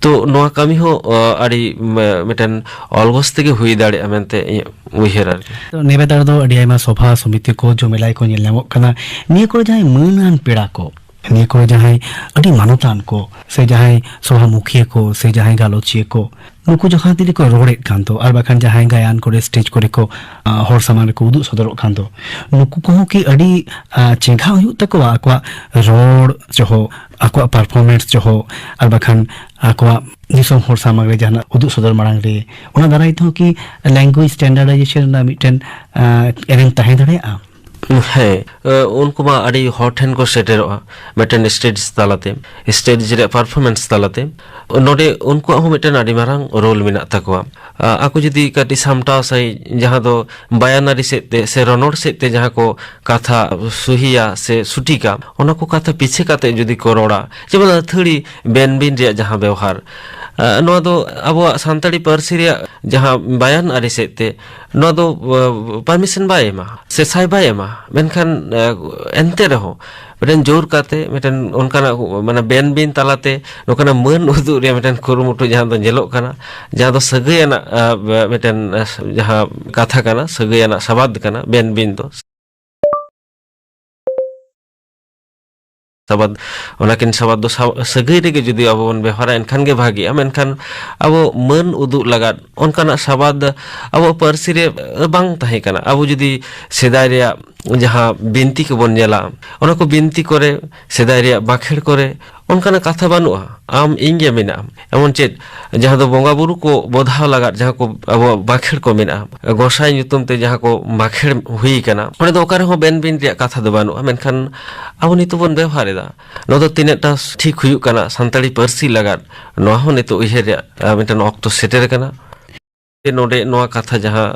ᱛᱚ ᱱᱚᱣᱟ ᱠᱟᱹᱢᱤ ᱦᱚᱸ, ᱟᱸ, ᱟᱹᱰᱤ, ᱢ-, ᱢᱤᱫᱴᱮᱱ ᱚᱞᱜᱚᱥ ᱛᱮᱜᱮ ᱦᱩᱭ ᱫᱟᱲᱮᱭᱟᱜᱼᱟ ᱢᱮᱱᱛᱮ ᱤᱧᱟᱹᱜ ᱩᱭᱦᱟᱹᱨ ᱟᱨᱠᱤ᱾ ᱛᱚ, ᱱᱮᱵᱮᱛᱟᱨ ᱫᱚ ᱟᱹᱰᱤ ᱟᱭᱢᱟ ᱥᱚᱵᱷᱟ ᱥᱚᱢᱤᱛᱤ ᱠᱚ, ᱡᱚᱢᱮᱞᱟᱭ ᱠᱚ ᱧᱮᱞ ᱧᱟᱢᱚᱜ ᱠᱟᱱᱟ᱾ ᱱᱤᱭᱟᱹ ᱠᱚᱨᱮ ᱡᱟᱦᱟᱸᱭ ᱢᱟᱹᱱᱟᱱ ᱯᱮᱲᱟ ᱠᱚ, ᱱᱤᱭᱟᱹ ᱠᱚᱨᱮ ᱡᱟᱦᱟᱸᱭ ᱟᱹᱰᱤ ᱢᱟᱱᱚᱛᱟᱱ ᱠᱚ, ᱥᱮ ᱡᱟᱦᱟᱸᱭ ᱥᱚᱵᱷᱟ ᱢᱩᱠᱷᱤᱭᱟᱹ ᱠᱚ, ᱥᱮ ᱡᱟᱦᱟᱸᱭ ᱜᱟᱞᱚᱪᱤᱭᱟᱹ ᱠᱚ, ᱱᱩᱠᱩ ᱡᱚᱠᱷᱚᱱ ᱛᱤᱨᱮ ᱠᱚ ᱨᱚᱲᱮᱫ ᱠᱟᱱ ᱫᱚ, ᱟᱨ ᱵᱟᱠᱷᱟᱱ ᱡᱟᱦᱟᱸᱭ ᱜᱟᱭᱟᱱ ᱠᱚᱨᱮ, ᱥᱴᱮᱡᱽ ᱠᱚᱨᱮ ᱠᱚ, ᱟᱸ, ᱦᱚᱲ ᱥᱟᱢᱟᱝ ᱨᱮᱠᱚ ᱩᱫᱩᱜ ᱥᱚᱫᱚᱨᱚᱜ ᱠᱟᱱ ᱫᱚ, ᱱᱩᱠᱩ ᱠᱚᱦᱚᱸ ᱠᱤ ᱟᱹᱰᱤ, ᱟᱸ, ᱪᱮᱸᱜᱷᱟ ᱦᱩᱭᱩᱜ ᱛᱟᱠᱚᱣᱟ ᱟᱠᱚᱣᱟᱜ ᱨᱚᱲ ᱡᱚᱦᱚᱜ, ᱟᱠᱚᱣᱟᱜ performance ᱡᱚᱦᱚᱜ, ᱟᱨ ᱵᱟᱠᱷᱟᱱ ᱟᱠᱚᱣᱟᱜ ᱫᱤᱥᱚᱢ ᱦᱚᱲ ᱥᱟᱢᱟᱝ ᱨᱮ ᱡᱟᱦᱟᱱᱟᱜ ᱩᱫᱩᱜ ᱥᱚᱫᱚᱨ ᱢᱟᱲᱟᱝ ᱨᱮ? ᱚᱱᱟ ᱫᱟᱨᱟᱭ ᱛᱮᱦᱚᱸ ᱠᱤ language standardization ᱨᱮᱱᱟᱜ ᱢᱤᱫᱴᱮᱱ, ᱟᱸ, ᱮᱱᱮᱢ ᱛᱟᱦᱮᱸ ᱫᱟᱲᱮᱭᱟᱜᱼᱟ? ᱦᱮᱸ, ᱟᱸ, ᱩᱱᱠᱩ ᱢᱟ ᱟᱹᱰᱤ ᱦᱚᱲ ᱴᱷᱮᱱ ᱠᱚ ᱥᱮᱴᱮᱨᱚᱜᱼᱟ ᱢᱤᱫᱴᱮᱱ ᱥᱴᱮᱡᱽ ᱛᱟᱞᱟᱛᱮ, ᱥᱴᱮᱡᱽ ᱨᱮᱭᱟᱜ performance ᱛᱟᱞᱟᱛᱮ᱾ ᱱᱚᱰᱮ ᱩᱱᱠᱩᱣᱟᱜ ᱦᱚᱸ ᱢᱤᱫᱴᱮᱱ ᱟᱹᱰᱤ ᱢᱟᱨᱟᱝ ᱨᱳᱞ ᱢᱮᱱᱟᱜ ᱛᱟᱠᱚᱣᱟ᱾ ᱟᱸ, ᱟᱠᱚ ᱡᱩᱫᱤ ᱠᱟᱹᱴᱤᱡ ᱥᱟᱢᱴᱟᱣ ᱥᱟᱺᱦᱤᱡ, ᱡᱟᱦᱟᱸ ᱫᱚ ᱵᱟᱭᱟᱱᱟᱨᱤ ᱥᱮᱫ ᱛᱮ ᱥᱮ ᱨᱚᱱᱚᱲ ᱥᱮᱫ ᱛᱮ ᱡᱟᱦᱟᱸ ᱠᱚ ᱠᱟᱛᱷᱟ ᱥᱩᱦᱤᱭᱟ ᱥᱮ ᱥᱩᱴᱤᱠᱟ, ᱚᱱᱟ ᱠᱚ ᱠᱟᱛᱷᱟ ᱯᱤᱪᱷᱟᱹ ᱠᱟᱛᱮ ᱡᱩᱫᱤ ᱠᱚ ᱨᱚᱲᱟ, ᱡᱮᱢᱚᱱ ᱟᱹᱛᱷᱟᱹᱲᱤ ᱵᱮᱱ ᱵᱤᱱ ᱨᱮᱭᱟᱜ ᱡᱟᱦᱟᱸ ᱵᱮᱣᱦᱟᱨ, ᱟᱸ, ᱱᱚᱣᱟ ᱫᱚ ᱟᱵᱚᱣᱟᱜ ᱥᱟᱱᱛᱟᱲᱤ ᱯᱟᱹᱨᱥᱤ ᱨᱮᱭᱟᱜ ᱡᱟᱦᱟᱸ ᱵᱟᱭᱟᱱ ᱟᱹᱨᱤ ᱥᱮᱫ ᱛᱮ ᱱᱚᱣᱟ ᱫᱚ, ᱟᱸ, permission ᱵᱟᱭ ᱮᱢᱟ ᱥᱮ ᱥᱟᱭ ᱵᱟᱭ ᱮᱢᱟ, ᱢᱮᱱᱠᱷᱟᱱ, ᱟᱸ, ᱮᱱᱛᱮ ᱨᱮᱦᱚᱸ ᱢᱤᱫᱴᱮᱱ ᱡᱳᱨ ᱠᱟᱛᱮ ᱢᱤᱫᱴᱮᱱ ᱚᱱᱠᱟᱱᱟᱜ, ᱢᱟᱱᱮ, ᱵᱮᱱ ᱵᱤᱱ ᱛᱟᱞᱟᱛᱮ ᱱᱚᱝᱠᱟᱱᱟᱜ ᱢᱟᱹᱱ ᱩᱫᱩᱜ ᱨᱮᱭᱟᱜ ᱢᱤᱫᱴᱮᱱ ᱠᱩᱨᱩᱢᱩᱴᱩ ᱡᱟᱦᱟᱸ ᱫᱚ ᱧᱮᱞᱚᱜ ᱠᱟᱱᱟ, ᱡᱟᱦᱟᱸ ᱫᱚ ᱥᱟᱹᱜᱟᱹᱭ ᱟᱱᱟᱜ, ᱟᱸ, ᱢᱤᱫᱴᱮᱱ, ᱟᱸ, ᱡᱟᱦᱟᱸ ᱠᱟᱛᱷᱟ ᱠᱟᱱᱟ, ᱥᱟᱹᱜᱟᱹᱭ ᱟᱱᱟᱜ ᱥᱟᱵᱟᱫ ᱠᱟᱱᱟ ᱵᱮᱱ ᱵᱤᱱ ᱫᱚ᱾ ᱥᱟᱵᱟᱫ, ᱚᱱᱟᱠᱤᱱ ᱥᱟᱵᱟᱫ ᱫᱚ ᱥᱟᱣ-, ᱥᱟᱹᱜᱟᱹᱭ ᱨᱮᱜᱮ ᱡᱩᱫᱤ ᱟᱵᱚ ᱵᱚᱱ ᱵᱮᱣᱦᱟᱨᱟ, ᱮᱱᱠᱷᱟᱱ ᱜᱮ ᱵᱷᱟᱜᱤᱜᱼᱟ᱾ ᱢᱮᱱᱠᱷᱟᱱ ᱟᱵᱚ ᱢᱟᱹᱱ ᱩᱫᱩᱜ ᱞᱟᱜᱟᱫ ᱚᱱᱠᱟᱱᱟᱜ ᱥᱟᱵᱟᱫ ᱟᱵᱚ ᱯᱟᱹᱨᱥᱤ ᱨᱮ ᱵᱟᱝ ᱛᱟᱦᱮᱸ ᱠᱟᱱᱟ᱾ ᱟᱵᱚ ᱡᱩᱫᱤ ᱥᱮᱫᱟᱭ ᱨᱮᱭᱟᱜ ᱡᱟᱦᱟᱸ ᱵᱤᱱᱛᱤ ᱠᱚᱵᱚᱱ ᱧᱮᱞᱟ, ᱚᱱᱟ ᱠᱚ ᱵᱤᱱᱛᱤ ᱠᱚᱨᱮ, ᱥᱮᱫᱟᱭ ᱨᱮᱭᱟᱜ ᱵᱟᱸᱠᱷᱮᱲ ᱠᱚᱨᱮ ᱚᱱᱠᱟᱱᱟᱜ ᱠᱟᱛᱷᱟ ᱵᱟᱹᱱᱩᱜᱼᱟ, ᱟᱢ ᱤᱧ ᱜᱮ ᱢᱮᱱᱟᱜᱼᱟ᱾ ᱮᱢᱚᱱ ᱪᱮᱫ, ᱡᱟᱦᱟᱸ ᱫᱚ ᱵᱚᱸᱜᱟ ᱵᱩᱨᱩ ᱠᱚ ᱵᱚᱫᱷᱟᱣ ᱞᱟᱜᱟᱫ ᱡᱟᱦᱟᱸ ᱠᱚ ᱟᱵᱚᱣᱟᱜ ᱵᱟᱸᱠᱷᱮᱲ ᱠᱚ ᱢᱮᱱᱟᱜᱼᱟ, ᱜᱚᱸᱥᱟᱭ ᱧᱩᱛᱩᱢ ᱛᱮ ᱡᱟᱦᱟᱸ ᱠᱚ ᱵᱟᱸᱠᱷᱮᱲ ᱦᱩᱭ ᱠᱟᱱᱟ, ᱚᱸᱰᱮ ᱫᱚ ᱚᱠᱟ ᱨᱮᱦᱚᱸ ᱵᱮᱱ ᱵᱤᱱ ᱨᱮᱭᱟᱜ ᱠᱟᱛᱷᱟ ᱫᱚ ᱵᱟᱹᱱᱩᱜᱼᱟ, ᱢᱮᱱᱠᱷᱟᱱ ᱟᱵᱚ ᱱᱤᱛᱚᱜ ᱵᱚᱱ ᱵᱮᱣᱦᱟᱨ ᱮᱫᱟ᱾ ᱱᱚᱣᱟ ᱫᱚ ᱛᱤᱱᱟᱹᱜ ᱴᱟ ᱴᱷᱤᱠ ᱦᱩᱭᱩᱜ ᱠᱟᱱᱟ ᱥᱟᱱᱛᱟᱲᱤ ᱯᱟᱹᱨᱥᱤ ᱞᱟᱜᱟᱫ, ᱱᱚᱣᱟ ᱦᱚᱸ ᱱᱤᱛᱚᱜ ᱩᱭᱦᱟᱹᱨ ᱨᱮᱭᱟᱜ, ᱟᱸ, ᱢᱤᱫᱴᱮᱱ ᱚᱠᱛᱚ ᱥᱮᱴᱮᱨ ᱟᱠᱟᱱᱟ᱾ ᱱᱚᱰᱮ ᱱᱚᱣᱟ ᱠᱟᱛᱷᱟ ᱡᱟᱦᱟᱸ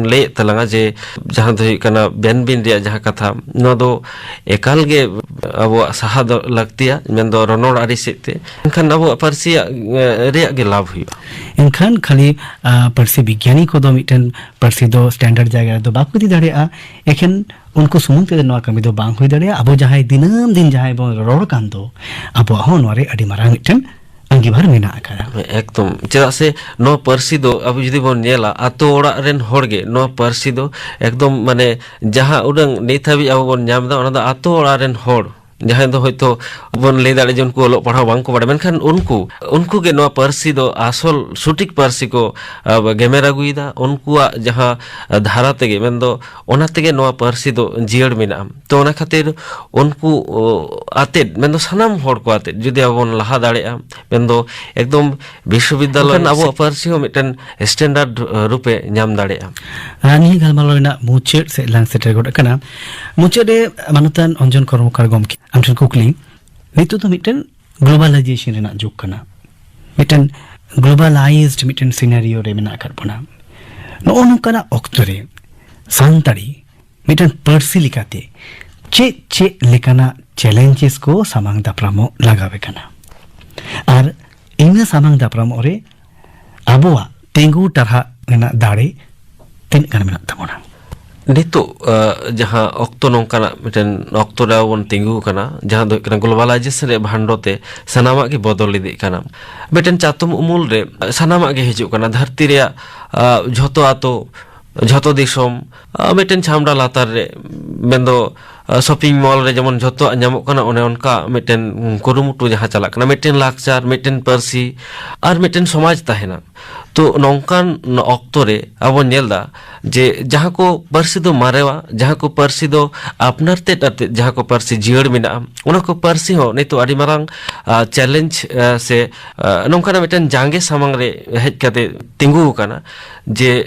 ᱞᱟᱹᱭᱮᱫ ᱛᱟᱞᱟᱝᱟ, ᱡᱮ ᱡᱟᱦᱟᱸ ᱫᱚ ᱦᱩᱭᱩᱜ ᱠᱟᱱᱟ ᱵᱮᱱ ᱵᱤᱱ ᱨᱮᱭᱟᱜ ᱡᱟᱦᱟᱸ ᱠᱟᱛᱷᱟ, ᱱᱚᱣᱟ ᱫᱚ ᱮᱠᱟᱞ ᱜᱮ ᱟᱵᱚᱣᱟᱜ ᱥᱟᱦᱟ ᱫᱚ ᱞᱟᱹᱠᱛᱤᱭᱟ, ᱢᱮᱱᱫᱚ ᱨᱚᱱᱚᱲ ᱟᱹᱨᱤ ᱥᱮᱫ ᱛᱮ᱾ ᱮᱱᱠᱷᱟᱱ ᱟᱵᱚᱣᱟᱜ ᱯᱟᱹᱨᱥᱤᱭᱟᱜ, ᱮ, ᱨᱮᱭᱟᱜ ᱜᱮ ᱞᱟᱵᱷ ᱦᱩᱭᱩᱜᱼᱟ᱾ ᱮᱱᱠᱷᱟᱱ ᱠᱷᱟᱹᱞᱤ, ᱟ, ᱯᱟᱹᱨᱥᱤ ᱵᱤᱜᱽᱭᱟᱱᱤ ᱠᱚᱫᱚ ᱢᱤᱫᱴᱮᱱ ᱯᱟᱹᱨᱥᱤ ᱫᱚ ᱥᱴᱮᱱᱰᱟᱨᱰ ᱡᱟᱭᱜᱟ ᱨᱮᱫᱚ ᱵᱟᱠᱚ ᱤᱫᱤ ᱫᱟᱲᱮᱭᱟᱜᱼᱟ᱾ ᱮᱠᱷᱮᱱ ᱩᱱᱠᱩ ᱥᱩᱢᱩᱝ ᱛᱮᱫᱚ ᱱᱚᱣᱟ ᱠᱟᱹᱢᱤ ᱫᱚ ᱵᱟᱝ ᱦᱩᱭ ᱫᱟᱲᱮᱭᱟᱜᱼᱟ᱾ ᱟᱵᱚ ᱡᱟᱦᱟᱸᱭ ᱫᱤᱱᱟᱹᱢ ᱫᱤᱱ ᱡᱟᱦᱟᱸᱭ ᱵᱚᱱ ᱨᱚᱲ ᱠᱟᱱ ᱫᱚ, ᱟᱵᱚᱣᱟᱜ ᱦᱚᱸ ᱱᱚᱣᱟ ᱨᱮ ᱟᱹᱰᱤ ᱢᱟᱨᱟᱝ ᱢᱤᱫᱴᱮᱱ ᱟᱸᱜᱤᱵᱷᱟᱨ ᱢᱮᱱᱟᱜ ᱟᱠᱟᱫᱟ᱾ ᱮᱠᱫᱚᱢ, ᱪᱮᱫᱟᱜ ᱥᱮ ᱱᱚᱣᱟ ᱯᱟᱹᱨᱥᱤ ᱫᱚ ᱟᱵᱚ ᱡᱩᱫᱤ ᱵᱚᱱ ᱧᱮᱞᱟ, ᱟᱛᱳ ᱚᱲᱟᱜ ᱨᱮᱱ ᱦᱚᱲ ᱜᱮ ᱱᱚᱣᱟ ᱯᱟᱹᱨᱥᱤ ᱫᱚ ᱮᱠᱫᱚᱢ, ᱢᱟᱱᱮ, ᱡᱟᱦᱟᱸ ᱩᱰᱟᱹᱝ ᱱᱤᱛ ᱦᱟᱹᱵᱤᱡ ᱟᱵᱚ ᱵᱚᱱ ᱧᱟᱢ ᱮᱫᱟ, ᱚᱱᱟ ᱫᱚ ᱟᱛᱳ ᱚᱲᱟᱜ ᱨᱮᱱ ᱦᱚᱲ, ᱡᱟᱦᱟᱸᱭ ᱫᱚ ᱦᱚᱭᱛᱳ ᱵᱚᱱ ᱞᱟᱹᱭ ᱫᱟᱲᱮᱭᱟᱜᱼᱟ ᱡᱮ ᱩᱱᱠᱩ ᱚᱞᱚᱜ ᱯᱟᱲᱦᱟᱣ ᱵᱟᱝ ᱠᱚ ᱵᱟᱲᱟᱭᱟ, ᱢᱮᱱᱠᱷᱟᱱ ᱩᱱᱠᱩ, ᱩᱱᱠᱩ ᱜᱮ ᱱᱚᱣᱟ ᱯᱟᱹᱨᱥᱤ ᱫᱚ ᱟᱥᱚᱞ ᱥᱚᱴᱷᱤᱠ ᱯᱟᱹᱨᱥᱤ ᱠᱚ, ᱟ, ᱜᱮᱢᱮᱨ ᱟᱹᱜᱩᱭᱮᱫᱟ᱾ ᱩᱱᱠᱩᱣᱟᱜ ᱡᱟᱦᱟᱸ ᱫᱷᱟᱨᱟ ᱛᱮᱜᱮ, ᱢᱮᱱᱫᱚ ᱚᱱᱟ ᱛᱮᱜᱮ ᱱᱚᱣᱟ ᱯᱟᱹᱨᱥᱤ ᱫᱚ ᱡᱤᱭᱟᱹᱲ ᱢᱮᱱᱟᱜᱼᱟ᱾ ᱛᱚ, ᱚᱱᱟ ᱠᱷᱟᱹᱛᱤᱨ ᱩᱱᱠᱩ, ᱚ, ᱟᱛᱮᱫ, ᱢᱮᱱᱫᱚ ᱥᱟᱱᱟᱢ ᱦᱚᱲ ᱠᱚ ᱟᱛᱮᱫ ᱡᱩᱫᱤ ᱟᱵᱚ ᱵᱚᱱ ᱞᱟᱦᱟ ᱫᱟᱲᱮᱭᱟᱜᱼᱟ, ᱢᱮᱱᱫᱚ ᱮᱠᱫᱚᱢ ᱵᱤᱥᱥᱚᱵᱤᱫᱽᱫᱟᱞᱚᱭ ᱮᱱᱠᱷᱟᱱ ᱟᱵᱚᱣᱟᱜ ᱯᱟᱹᱨᱥᱤ ᱦᱚᱸ ᱢᱤᱫᱴᱮᱱ ᱥᱴᱮᱱᱰᱟᱨᱰ, ᱚ, ᱨᱩᱯᱮ ᱧᱟᱢ ᱫᱟᱲᱮᱭᱟᱜᱼᱟ᱾ ᱟᱨ ᱱᱤᱭᱟᱹ ᱜᱟᱞᱢᱟᱨᱟᱣ ᱨᱮᱱᱟᱜ ᱢᱩᱪᱟᱹᱫ ᱥᱮᱫ ᱞᱟᱝ ᱥᱮᱴᱮᱨ ᱜᱚᱫ ᱟᱠᱟᱱᱟ᱾ ᱢᱩᱪᱟᱹᱫ ᱨᱮ ᱢᱟᱱᱚᱛᱟᱱ ᱚᱧᱡᱚᱱ ᱠᱚᱨᱢᱚᱠᱟᱨ ᱜᱚᱢᱠᱮ, ᱟᱢ ᱴᱷᱮᱱ ᱠᱩᱠᱞᱤ, ᱱᱤᱛᱚᱜ ᱫᱚ ᱢᱤᱫᱴᱮᱱ ᱜᱞᱳᱵᱟᱞᱟᱭᱡᱮᱥᱚᱱ ᱨᱮᱱᱟᱜ ᱡᱩᱜᱽ ᱠᱟᱱᱟ, ᱢᱤᱫᱴᱮᱱ ᱜᱞᱳᱵᱟᱞᱟᱭᱤᱡᱰ ᱢᱤᱫᱴᱮᱱ ᱥᱤᱱᱟᱨᱤᱭᱳ ᱨᱮ ᱢᱮᱱᱟᱜ ᱟᱠᱟᱫ ᱵᱚᱱᱟ᱾ ᱱᱚᱜᱼᱚ ᱱᱚᱝᱠᱟᱱᱟᱜ ᱚᱠᱛᱚ ᱨᱮ ᱥᱟᱱᱛᱟᱲᱤ ᱢᱤᱫᱴᱮᱱ ᱯᱟᱹᱨᱥᱤ ᱞᱮᱠᱟᱛᱮ ᱪᱮᱫ ᱪᱮᱫ ᱞᱮᱠᱟᱱᱟᱜ ᱪᱮᱞᱮᱧᱡᱮᱥ ᱠᱚ ᱥᱟᱢᱟᱝ ᱫᱟᱯᱨᱟᱢᱚᱜ ᱞᱟᱜᱟᱣ ᱟᱠᱟᱱᱟ? ᱟᱨ ᱤᱱᱟᱹ ᱥᱟᱢᱟᱝ ᱫᱟᱯᱨᱟᱢᱚᱜ ᱨᱮ ᱟᱵᱚᱣᱟᱜ ᱛᱤᱸᱜᱩ ᱴᱟᱨᱦᱟᱜ ᱨᱮᱱᱟᱜ ᱫᱟᱲᱮ ᱛᱤᱱᱟᱹᱜ ᱜᱟᱱ ᱢᱮᱱᱟᱜ ᱛᱟᱵᱚᱱᱟ? ᱱᱤᱛᱚᱜ, ᱟ, ᱡᱟᱦᱟᱸ ᱚᱠᱛᱚ, ᱱᱚᱝᱠᱟᱱᱟᱜ ᱢᱤᱫᱴᱮᱱ ᱚᱠᱛᱚ ᱨᱮ ᱟᱵᱚ ᱵᱚᱱ ᱛᱤᱸᱜᱩ ᱟᱠᱟᱱᱟ, ᱡᱟᱦᱟᱸ ᱫᱚ ᱦᱩᱭᱩᱜ ᱠᱟᱱᱟ ᱜᱞᱳᱵᱟᱞᱟᱭᱡᱮᱥᱚᱱ ᱨᱮᱭᱟᱜ ᱵᱷᱟᱱᱰᱚ ᱛᱮ ᱥᱟᱱᱟᱢᱟᱜ ᱜᱮ ᱵᱚᱫᱚᱞ ᱤᱫᱤᱜ ᱠᱟᱱᱟ᱾ ᱢᱤᱫᱴᱮᱱ ᱪᱟᱛᱚᱢ ᱩᱢᱩᱞ ᱨᱮ ᱥᱟᱱᱟᱢᱟᱜ ᱜᱮ ᱦᱤᱡᱩᱜ ᱠᱟᱱᱟ᱾ ᱫᱷᱟᱹᱨᱛᱤ ᱨᱮᱭᱟᱜ, ᱟ, ᱡᱷᱚᱛᱚ ᱟᱛᱳ, ᱡᱷᱚᱛᱚ ᱫᱤᱥᱚᱢ, ᱟ, ᱢᱤᱫᱴᱮᱱ ᱪᱷᱟᱢᱰᱟ ᱞᱟᱛᱟᱨ ᱨᱮ, ᱢᱮᱱᱫᱚ, ᱟ, ᱥᱚᱯᱤᱝ ᱢᱚᱞ ᱨᱮ ᱡᱮᱢᱚᱱ ᱡᱷᱚᱛᱚᱣᱟᱜ ᱧᱟᱢᱚᱜ ᱠᱟᱱᱟ, ᱚᱱᱮ ᱚᱱᱠᱟ ᱢᱤᱫᱴᱮᱱ ᱠᱩᱨᱩᱢᱩᱴᱩ ᱡᱟᱦᱟᱸ ᱪᱟᱞᱟᱜ ᱠᱟᱱᱟ, ᱢᱤᱫᱴᱮᱱ ᱞᱟᱠᱪᱟᱨ, ᱢᱤᱫᱴᱮᱱ ᱯᱟᱹᱨᱥᱤ ᱟᱨ ᱢᱤᱫᱴᱮᱱ ᱥᱚᱢᱟᱡᱽ ᱛᱟᱦᱮᱱᱟ᱾ ᱛᱚ, ᱱᱚᱝᱠᱟᱱ ᱚᱠᱛᱚ ᱨᱮ ᱟᱵᱚ ᱧᱮᱞ ᱮᱫᱟ ᱡᱮ ᱡᱟᱦᱟᱸ ᱠᱚ ᱯᱟᱹᱨᱥᱤ ᱫᱚ ᱢᱟᱨᱮᱣᱟ, ᱡᱟᱦᱟᱸ ᱠᱚ ᱯᱟᱹᱨᱥᱤ ᱫᱚ ᱟᱯᱱᱟᱨ ᱛᱮᱫ ᱟᱛᱮᱫ, ᱡᱟᱦᱟᱸ ᱠᱚ ᱯᱟᱹᱨᱥᱤ ᱡᱤᱭᱟᱹᱲ ᱢᱮᱱᱟᱜᱼᱟ, ᱚᱱᱟ ᱠᱚ ᱯᱟᱹᱨᱥᱤ ᱦᱚᱸ ᱱᱤᱛᱚᱜ ᱟᱹᱰᱤ ᱢᱟᱨᱟᱝ, ᱟ, ᱪᱮᱞᱮᱧᱡᱽ, ᱟ, ᱥᱮ, ᱟ, ᱱᱚᱝᱠᱟᱱᱟᱜ ᱢᱤᱫᱴᱮᱱ ᱡᱟᱸᱜᱮ ᱥᱟᱢᱟᱝ ᱨᱮ ᱦᱮᱡ ᱠᱟᱛᱮ ᱛᱤᱸᱜᱩ ᱟᱠᱟᱱᱟ ᱡᱮ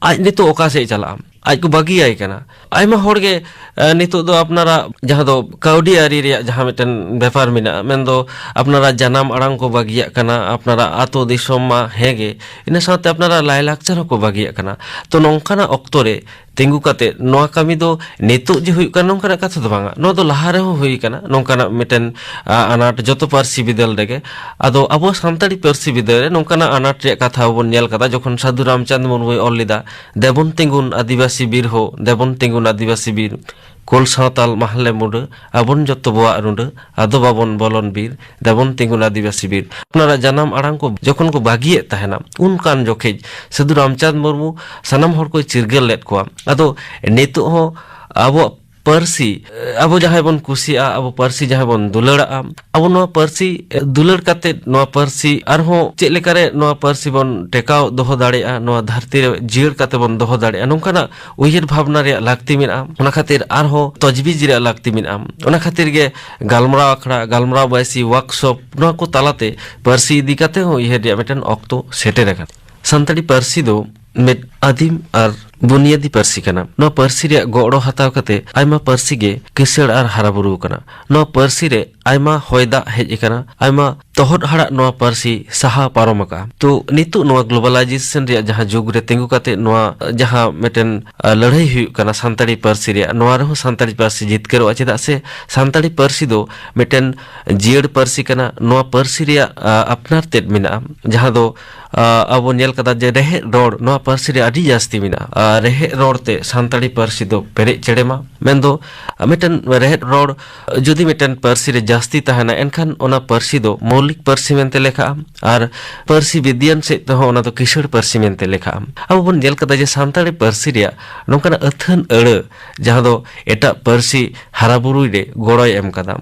ᱟᱡ ᱱᱤᱛᱚᱜ ᱚᱠᱟ ᱥᱮᱫ ᱮ ᱪᱟᱞᱟᱜᱼᱟ᱾ ᱟᱡ ᱠᱚ ᱵᱟᱹᱜᱤᱭᱟᱭ ᱠᱟᱱᱟ᱾ ᱟᱭᱢᱟ ᱦᱚᱲ ᱜᱮ, ᱮ, ᱱᱤᱛᱚᱜ ᱫᱚ ᱟᱯᱱᱟᱨᱟᱜ ᱡᱟᱦᱟᱸ ᱫᱚ ᱠᱟᱹᱣᱰᱤ ᱟᱹᱨᱤ ᱨᱮᱭᱟᱜ ᱡᱟᱦᱟᱸ ᱢᱤᱫᱴᱮᱱ ᱵᱮᱯᱟᱨ ᱢᱮᱱᱟᱜᱼᱟ, ᱢᱮᱱᱫᱚ ᱟᱯᱱᱟᱨᱟᱜ ᱡᱟᱱᱟᱢ ᱟᱲᱟᱝ ᱠᱚ ᱵᱟᱹᱜᱤᱭᱟᱜ ᱠᱟᱱᱟ, ᱟᱯᱱᱟᱨᱟᱜ ᱟᱛᱳ ᱫᱤᱥᱚᱢ ᱢᱟ ᱦᱮᱸ ᱜᱮ, ᱤᱱᱟᱹ ᱥᱟᱶᱛᱮ ᱟᱯᱱᱟᱨᱟᱜ ᱞᱟᱭᱞᱟᱠᱪᱟᱨ ᱦᱚᱸᱠᱚ ᱵᱟᱹᱜᱤᱭᱟᱜ ᱠᱟᱱᱟ᱾ ᱛᱚ, ᱱᱚᱝᱠᱟᱱᱟᱜ ᱚᱠᱛᱚ ᱨᱮ ᱛᱤᱸᱜᱩ ᱠᱟᱛᱮ ᱱᱚᱣᱟ ᱠᱟᱹᱢᱤ ᱫᱚ ᱱᱤᱛᱚᱜ ᱡᱮ ᱦᱩᱭᱩᱜ ᱠᱟᱱᱟ, ᱱᱚᱝᱠᱟᱱᱟᱜ ᱠᱟᱛᱷᱟ ᱫᱚ ᱵᱟᱝᱟ᱾ ᱱᱚᱣᱟ ᱫᱚ ᱞᱟᱦᱟ ᱨᱮᱦᱚᱸ ᱦᱩᱭ ᱠᱟᱱᱟ ᱱᱚᱝᱠᱟᱱᱟᱜ ᱢᱤᱫᱴᱮᱱ, ᱟ, ᱟᱱᱟᱴ ᱡᱚᱛᱚ ᱯᱟᱹᱨᱥᱤ ᱵᱤᱫᱟᱹᱞ ᱨᱮᱜᱮ᱾ ᱟᱫᱚ ᱟᱵᱚ ᱥᱟᱱᱛᱟᱲᱤ ᱯᱟᱹᱨᱥᱤ ᱵᱤᱫᱟᱹᱞ ᱨᱮ ᱱᱚᱝᱠᱟᱱᱟᱜ ᱟᱱᱟᱴ ᱨᱮᱭᱟᱜ ᱠᱟᱛᱷᱟ ᱵᱚᱱ ᱧᱮᱞ ᱠᱟᱫᱟ, ᱡᱚᱠᱷᱚᱱ ᱥᱟᱹᱫᱷᱩ ᱨᱟᱢᱪᱟᱸᱫᱽ ᱢᱩᱨᱢᱩᱭ ᱚᱞ ᱞᱮᱫᱟ, "ᱫᱮᱵᱚᱱ ᱛᱤᱸᱜᱩᱱ ᱟᱹᱫᱤᱵᱟᱹᱥᱤ ᱵᱤᱨ ᱦᱳ, ᱫᱮᱵᱚᱱ ᱛᱤᱸᱜᱩᱱ ᱟᱹᱫᱤᱵᱟᱹᱥᱤ ᱵᱤᱨ, ᱠᱳᱞ ᱥᱟᱶᱛᱟᱞ ᱢᱟᱦᱞᱮ ᱢᱩᱰᱟᱹ, ᱟᱵᱚᱱ ᱡᱚᱛᱚ ᱵᱚᱣᱟᱜ ᱨᱩᱸᱰᱟᱹ, ᱟᱫᱚ ᱵᱟᱵᱚᱱ ᱵᱚᱞᱚᱱ ᱵᱤᱨ, ᱫᱮᱵᱚᱱ ᱛᱤᱸᱜᱩᱱ ᱟᱹᱫᱤᱵᱟᱹᱥᱤ ᱵᱤᱨ᱾" ᱟᱯᱱᱟᱨᱟᱜ ᱡᱟᱱᱟᱢ ᱟᱲᱟᱝ ᱠᱚ ᱡᱚᱠᱷᱚᱱ ᱠᱚ ᱵᱟᱹᱜᱤᱭᱮᱫ ᱛᱟᱦᱮᱱᱟ, ᱩᱱᱠᱟᱱ ᱡᱚᱠᱷᱮᱡ ᱥᱟᱹᱫᱷᱩ ᱨᱟᱢᱪᱟᱸᱫᱽ ᱢᱩᱨᱢᱩ ᱥᱟᱱᱟᱢ ᱦᱚᱲ ᱠᱚᱭ ᱪᱤᱨᱜᱟᱹᱞ ᱞᱮᱫ ᱠᱚᱣᱟ᱾ ᱟᱫᱚ ᱱᱤᱛᱚᱜ ᱦᱚᱸ ᱟᱵᱚᱣᱟᱜ ᱯᱟᱹᱨᱥᱤ, ᱟᱵᱚ ᱡᱟᱦᱟᱸᱭ ᱵᱚᱱ ᱠᱩᱥᱤᱭᱟᱜᱼᱟ, ᱟᱵᱚ ᱯᱟᱹᱨᱥᱤ ᱡᱟᱦᱟᱸᱭ ᱵᱚᱱ ᱫᱩᱞᱟᱹᱲᱟᱜᱼᱟ, ᱟᱵᱚ ᱱᱚᱣᱟ ᱯᱟᱹᱨᱥᱤ ᱫᱩᱞᱟᱹᱲ ᱠᱟᱛᱮ ᱱᱚᱣᱟ ᱯᱟᱹᱨᱥᱤ ᱟᱨᱦᱚᱸ ᱪᱮᱫ ᱞᱮᱠᱟᱨᱮ ᱱᱚᱣᱟ ᱯᱟᱹᱨᱥᱤ ᱵᱚᱱ ᱴᱮᱠᱟᱣ ᱫᱚᱦᱚ ᱫᱟᱲᱮᱭᱟᱜᱼᱟ, ᱱᱚᱣᱟ ᱫᱷᱟᱹᱨᱛᱤ ᱨᱮ ᱡᱤᱭᱟᱹᱲ ᱠᱟᱛᱮ ᱵᱚᱱ ᱫᱚᱦᱚ ᱫᱟᱲᱮᱭᱟᱜᱼᱟ, ᱱᱚᱝᱠᱟᱱᱟᱜ ᱩᱭᱦᱟᱹᱨ ᱵᱷᱟᱵᱽᱱᱟ ᱨᱮᱭᱟᱜ ᱞᱟᱹᱠᱛᱤ ᱢᱮᱱᱟᱜᱼᱟ᱾ ᱚᱱᱟ ᱠᱷᱟᱹᱛᱤᱨ ᱟᱨᱦᱚᱸ ᱛᱚᱡᱽᱵᱤᱡᱽ ᱨᱮᱭᱟᱜ ᱞᱟᱹᱠᱛᱤ ᱢᱮᱱᱟᱜᱼᱟ᱾ ᱚᱱᱟ ᱠᱷᱟᱹᱛᱤᱨ ᱜᱮ ᱜᱟᱞᱢᱟᱨᱟᱣ ᱟᱠᱷᱲᱟ, ᱜᱟᱞᱢᱟᱨᱟᱣ ᱵᱟᱭᱥᱤ, ᱣᱟᱨᱠᱥᱚᱯ, ᱱᱚᱣᱟ ᱠᱚ ᱛᱟᱞᱟᱛᱮ ᱯᱟᱹᱨᱥᱤ ᱤᱫᱤ ᱠᱟᱛᱮ ᱦᱚᱸ ᱩᱭᱦᱟᱹᱨ ᱨᱮᱭᱟᱜ ᱢᱤᱫᱴᱮᱱ ᱚᱠᱛᱚ ᱥᱮᱴᱮᱨ ᱟᱠᱟᱱᱟ᱾ ᱥᱟᱱᱛᱟᱲᱤ ᱯᱟᱹᱨᱥᱤ ᱫᱚ ᱢᱤᱫ ᱟᱹᱫᱤᱢ ᱟᱨ ᱵᱩᱱᱤᱭᱟᱹᱫᱤ ᱯᱟᱹᱨᱥᱤ ᱠᱟᱱᱟ᱾ ᱱᱚᱣᱟ ᱯᱟᱹᱨᱥᱤ ᱨᱮᱭᱟᱜ ᱜᱚᱲᱚ ᱦᱟᱛᱟᱣ ᱠᱟᱛᱮ ᱟᱭᱢᱟ ᱯᱟᱹᱨᱥᱤ ᱜᱮ ᱠᱤᱥᱟᱹᱬ ᱟᱨ ᱦᱟᱨᱟ ᱵᱩᱨᱩ ᱟᱠᱟᱱᱟ᱾ ᱱᱚᱣᱟ ᱯᱟᱹᱨᱥᱤ ᱨᱮ ᱟᱭᱢᱟ ᱦᱚᱭ ᱫᱟᱜ ᱦᱮᱡ ᱟᱠᱟᱱᱟ, ᱟᱭᱢᱟ ᱛᱚᱦᱚᱫ ᱦᱟᱲᱟᱜ ᱱᱚᱣᱟ ᱯᱟᱹᱨᱥᱤ ᱥᱟᱦᱟ ᱯᱟᱨᱚᱢ ᱟᱠᱟᱫᱼᱟ᱾ ᱛᱚ, ᱱᱤᱛᱚᱜ ᱱᱚᱣᱟ ᱜᱞᱳᱵᱟᱞᱟᱭᱡᱮᱥᱚᱱ ᱨᱮᱭᱟᱜ ᱡᱟᱦᱟᱸ ᱡᱩᱜᱽ ᱨᱮ ᱛᱤᱸᱜᱩ ᱠᱟᱛᱮ ᱱᱚᱣᱟ ᱡᱟᱦᱟᱸ ᱢᱤᱫᱴᱮᱱ, ᱟ, ᱞᱟᱹᱲᱦᱟᱹᱭ ᱦᱩᱭᱩᱜ ᱠᱟᱱᱟ ᱥᱟᱱᱛᱟᱲᱤ ᱯᱟᱹᱨᱥᱤ ᱨᱮᱭᱟᱜ, ᱱᱚᱣᱟ ᱨᱮᱦᱚᱸ ᱥᱟᱱᱛᱟᱲᱤ ᱯᱟᱹᱨᱥᱤ ᱡᱤᱛᱠᱟᱹᱨᱚᱜᱼᱟ, ᱪᱮᱫᱟᱜ ᱥᱮ ᱥᱟᱱᱛᱟᱲᱤ ᱯᱟᱹᱨᱥᱤ ᱫᱚ ᱢᱤᱫᱴᱮᱱ ᱡᱤᱭᱟᱹᱲ ᱯᱟᱹᱨᱥᱤ ᱠᱟᱱᱟ᱾ ᱱᱚᱣᱟ ᱯᱟᱹᱨᱥᱤ ᱨᱮᱭᱟᱜ, ᱟ, ᱟᱯᱱᱟᱨ ᱛᱮᱫ ᱢᱮᱱᱟᱜᱼᱟ, ᱡᱟᱦᱟᱸ ᱫᱚ, ᱟ, ᱟᱵᱚ ᱧᱮᱞ ᱠᱟᱫᱟ ᱡᱮ ᱨᱮᱦᱮᱫ ᱨᱚᱲ ᱱᱚᱣᱟ ᱯᱟᱹᱨᱥᱤ ᱨᱮ ᱟᱹᱰᱤ ᱡᱟᱹᱥᱛᱤ ᱢᱮᱱᱟᱜᱼᱟ᱾ ᱟ, ᱨᱮᱦᱮᱫ ᱨᱚᱲ ᱛᱮ ᱥᱟᱱᱛᱟᱲᱤ ᱯᱟᱹᱨᱥᱤ ᱫᱚ ᱯᱮᱨᱮᱡ ᱪᱮᱲᱮᱢᱟ᱾ ᱢᱮᱱᱫᱚ ᱢᱤᱫᱴᱮᱱ ᱨᱮᱦᱮᱫ ᱨᱚᱲ ᱡᱩᱫᱤ ᱢᱤᱫᱴᱮᱱ ᱯᱟᱹᱨᱥᱤ ᱨᱮ ᱡᱟᱹᱥᱛᱤ ᱛᱟᱦᱮᱱᱟ, ᱮᱱᱠᱷᱟᱱ ᱚᱱᱟ ᱯᱟᱹᱨᱥᱤ ᱫᱚ ᱢᱳᱣᱞᱤᱠ ᱯᱟᱹᱨᱥᱤ ᱢᱮᱱᱛᱮ ᱞᱮᱠᱷᱟᱜᱼᱟ ᱟᱨ ᱯᱟᱹᱨᱥᱤ ᱵᱤᱫᱽᱭᱟᱹᱱ ᱥᱮᱫ ᱛᱮᱦᱚᱸ ᱚᱱᱟ ᱫᱚ ᱠᱤᱥᱟᱹᱬ ᱯᱟᱹᱨᱥᱤ ᱢᱮᱱᱛᱮ ᱞᱮᱠᱷᱟᱜᱼᱟ᱾ ᱟᱵᱚ ᱵᱚᱱ ᱧᱮᱞ ᱠᱟᱫᱟ ᱡᱮ ᱥᱟᱱᱛᱟᱲᱤ ᱯᱟᱹᱨᱥᱤ ᱨᱮᱭᱟᱜ ᱱᱚᱝᱠᱟᱱᱟᱜ ᱟᱹᱛᱷᱟᱹᱱ ᱟᱹᱲᱟᱹ ᱡᱟᱦᱟᱸ ᱫᱚ ᱮᱴᱟᱜ ᱯᱟᱹᱨᱥᱤ ᱦᱟᱨᱟ ᱵᱩᱨᱩᱭ ᱨᱮ ᱜᱚᱲᱚᱭ ᱮᱢ ᱠᱟᱫᱟ᱾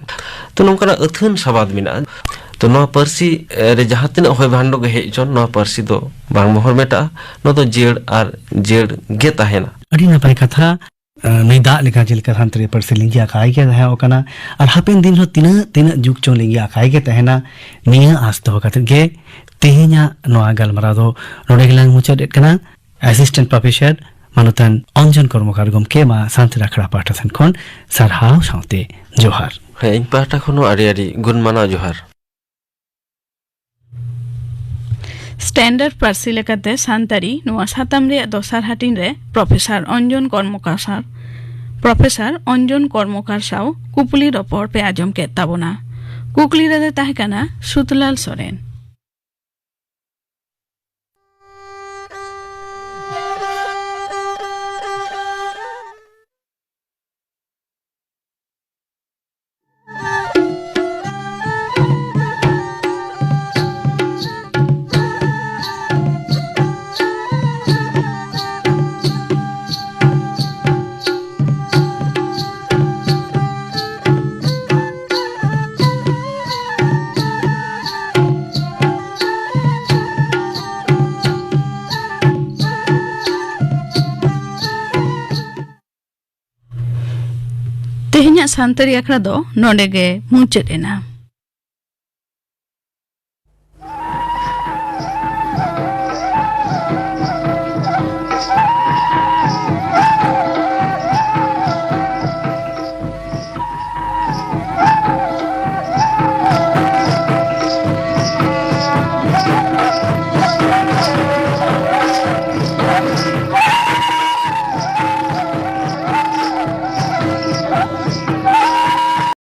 ᱛᱚ, ᱱᱚᱝᱠᱟᱱᱟᱜ ᱟᱹᱛᱷᱟᱹᱱ ᱥᱟᱵᱟᱫ ᱢᱮᱱᱟᱜᱼᱟ᱾ ᱛᱚ, ᱱᱚᱣᱟ ᱯᱟᱹᱨᱥᱤ, ᱮ, ᱨᱮ ᱡᱟᱦᱟᱸ ᱛᱤᱱᱟᱹᱜ ᱦᱚᱭ ᱵᱷᱟᱱᱰᱚ ᱜᱮ ᱦᱮᱡ ᱦᱚᱪᱚᱱ, ᱱᱚᱣᱟ ᱯᱟᱹᱨᱥᱤ ᱫᱚ ᱵᱟᱝ ᱢᱚᱦᱚᱨ ᱢᱮᱴᱟᱜᱼᱟ᱾ ᱱᱚᱣᱟ ᱫᱚ ᱡᱤᱭᱟᱹᱲ ᱟᱨ ᱡᱤᱭᱟᱹᱲ ᱜᱮ ᱛᱟᱦᱮᱱᱟ᱾ ᱟᱹᱰᱤ ᱱᱟᱯᱟᱭ ᱠᱟᱛᱷᱟ᱾ ᱮ, ᱱᱩᱭ ᱫᱟᱜ ᱞᱮᱠᱟ ᱪᱮᱫ ᱞᱮᱠᱟ ᱥᱟᱱᱛᱟᱲᱤ ᱯᱟᱹᱨᱥᱤ ᱞᱤᱸᱜᱤ ᱟᱠᱟᱭ ᱜᱮ ᱛᱟᱦᱮᱸ ᱠᱟᱱᱟ, ᱟᱨ ᱦᱟᱯᱮᱱ ᱫᱤᱱ ᱦᱚᱸ ᱛᱤᱱᱟᱹᱜ, ᱛᱤᱱᱟᱹᱜ ᱡᱩᱜᱽ ᱪᱚᱝ ᱞᱤᱸᱜᱤ ᱟᱠᱟᱭ ᱜᱮ ᱛᱟᱦᱮᱱᱟ, ᱱᱤᱭᱟᱹ ᱟᱸᱥ ᱫᱚᱦᱚ ᱠᱟᱛᱮᱫ ᱜᱮ ᱛᱮᱦᱮᱧᱟᱜ ᱱᱚᱣᱟ ᱜᱟᱞᱢᱟᱨᱟᱣ ᱫᱚ ᱱᱚᱰᱮ ᱜᱮᱞᱟᱝ ᱢᱩᱪᱟᱹᱫ ᱮᱫ ᱠᱟᱱᱟ᱾ ᱮᱥᱤᱥᱴᱮᱱᱴ ᱯᱨᱚᱯᱷᱮᱥᱚᱨ ᱢᱟᱱᱚᱛᱟᱱ ᱚᱧᱡᱚᱱ ᱠᱚᱨᱢᱚᱠᱟᱨ ᱜᱚᱢᱠᱮ, ᱢᱟ ᱥᱟᱱᱛᱟᱲᱤ ᱟᱠᱷᱲᱟ ᱯᱟᱦᱴᱟ ᱥᱮᱱ ᱠᱷᱚᱱ ᱥᱟᱨᱦᱟᱣ ᱥᱟᱶᱛᱮ ᱡᱚᱦᱟᱨ᱾ ᱦᱮᱸ, ᱤᱧ ᱯᱟᱦᱴᱟ ᱠᱷᱚᱱ ᱦᱚᱸ ᱟᱹᱰᱤ ᱟᱹᱰᱤ ᱜᱩᱱ ᱢᱟᱱᱟᱣ ᱡᱚᱦᱟᱨ᱾ ᱥᱴᱮᱱᱰᱟᱨᱰ ᱯᱟᱹᱨᱥᱤ ᱞᱮᱠᱟᱛᱮ ᱥᱟᱱᱛᱟᱲᱤ ᱱᱚᱣᱟ ᱥᱟᱛᱟᱢ ᱨᱮᱭᱟᱜ ᱫᱚᱥᱟᱨ ᱦᱟᱹᱴᱤᱧ ᱨᱮ ᱯᱨᱚᱯᱷᱮᱥᱚᱨ ᱚᱧᱡᱚᱱ ᱠᱚᱨᱢᱚᱠᱟᱨ ᱥᱟᱨ, ᱯᱨᱚᱯᱷᱮᱥᱚᱨ ᱚᱧᱡᱚᱱ ᱠᱚᱨᱢᱚᱠᱟᱨ ᱥᱟᱶ ᱠᱩᱯᱞᱤ ᱨᱚᱯᱚᱲ ᱯᱮ ᱟᱸᱡᱚᱢ ᱠᱮᱫ ᱛᱟᱵᱚᱱᱟ᱾ ᱠᱩᱠᱞᱤ ᱨᱮᱫᱚ ᱛᱟᱦᱮᱸ ᱠᱟᱱᱟ ᱥᱩᱛᱞᱟᱞ ᱥᱚᱨᱮᱱ᱾ ᱛᱮᱦᱮᱧᱟᱜ ᱥᱟᱱᱛᱟᱲᱤ ᱟᱠᱷᱲᱟ ᱫᱚ ᱱᱚᱰᱮ ᱜᱮ ᱢᱩᱪᱟᱹᱫ ᱮᱱᱟ᱾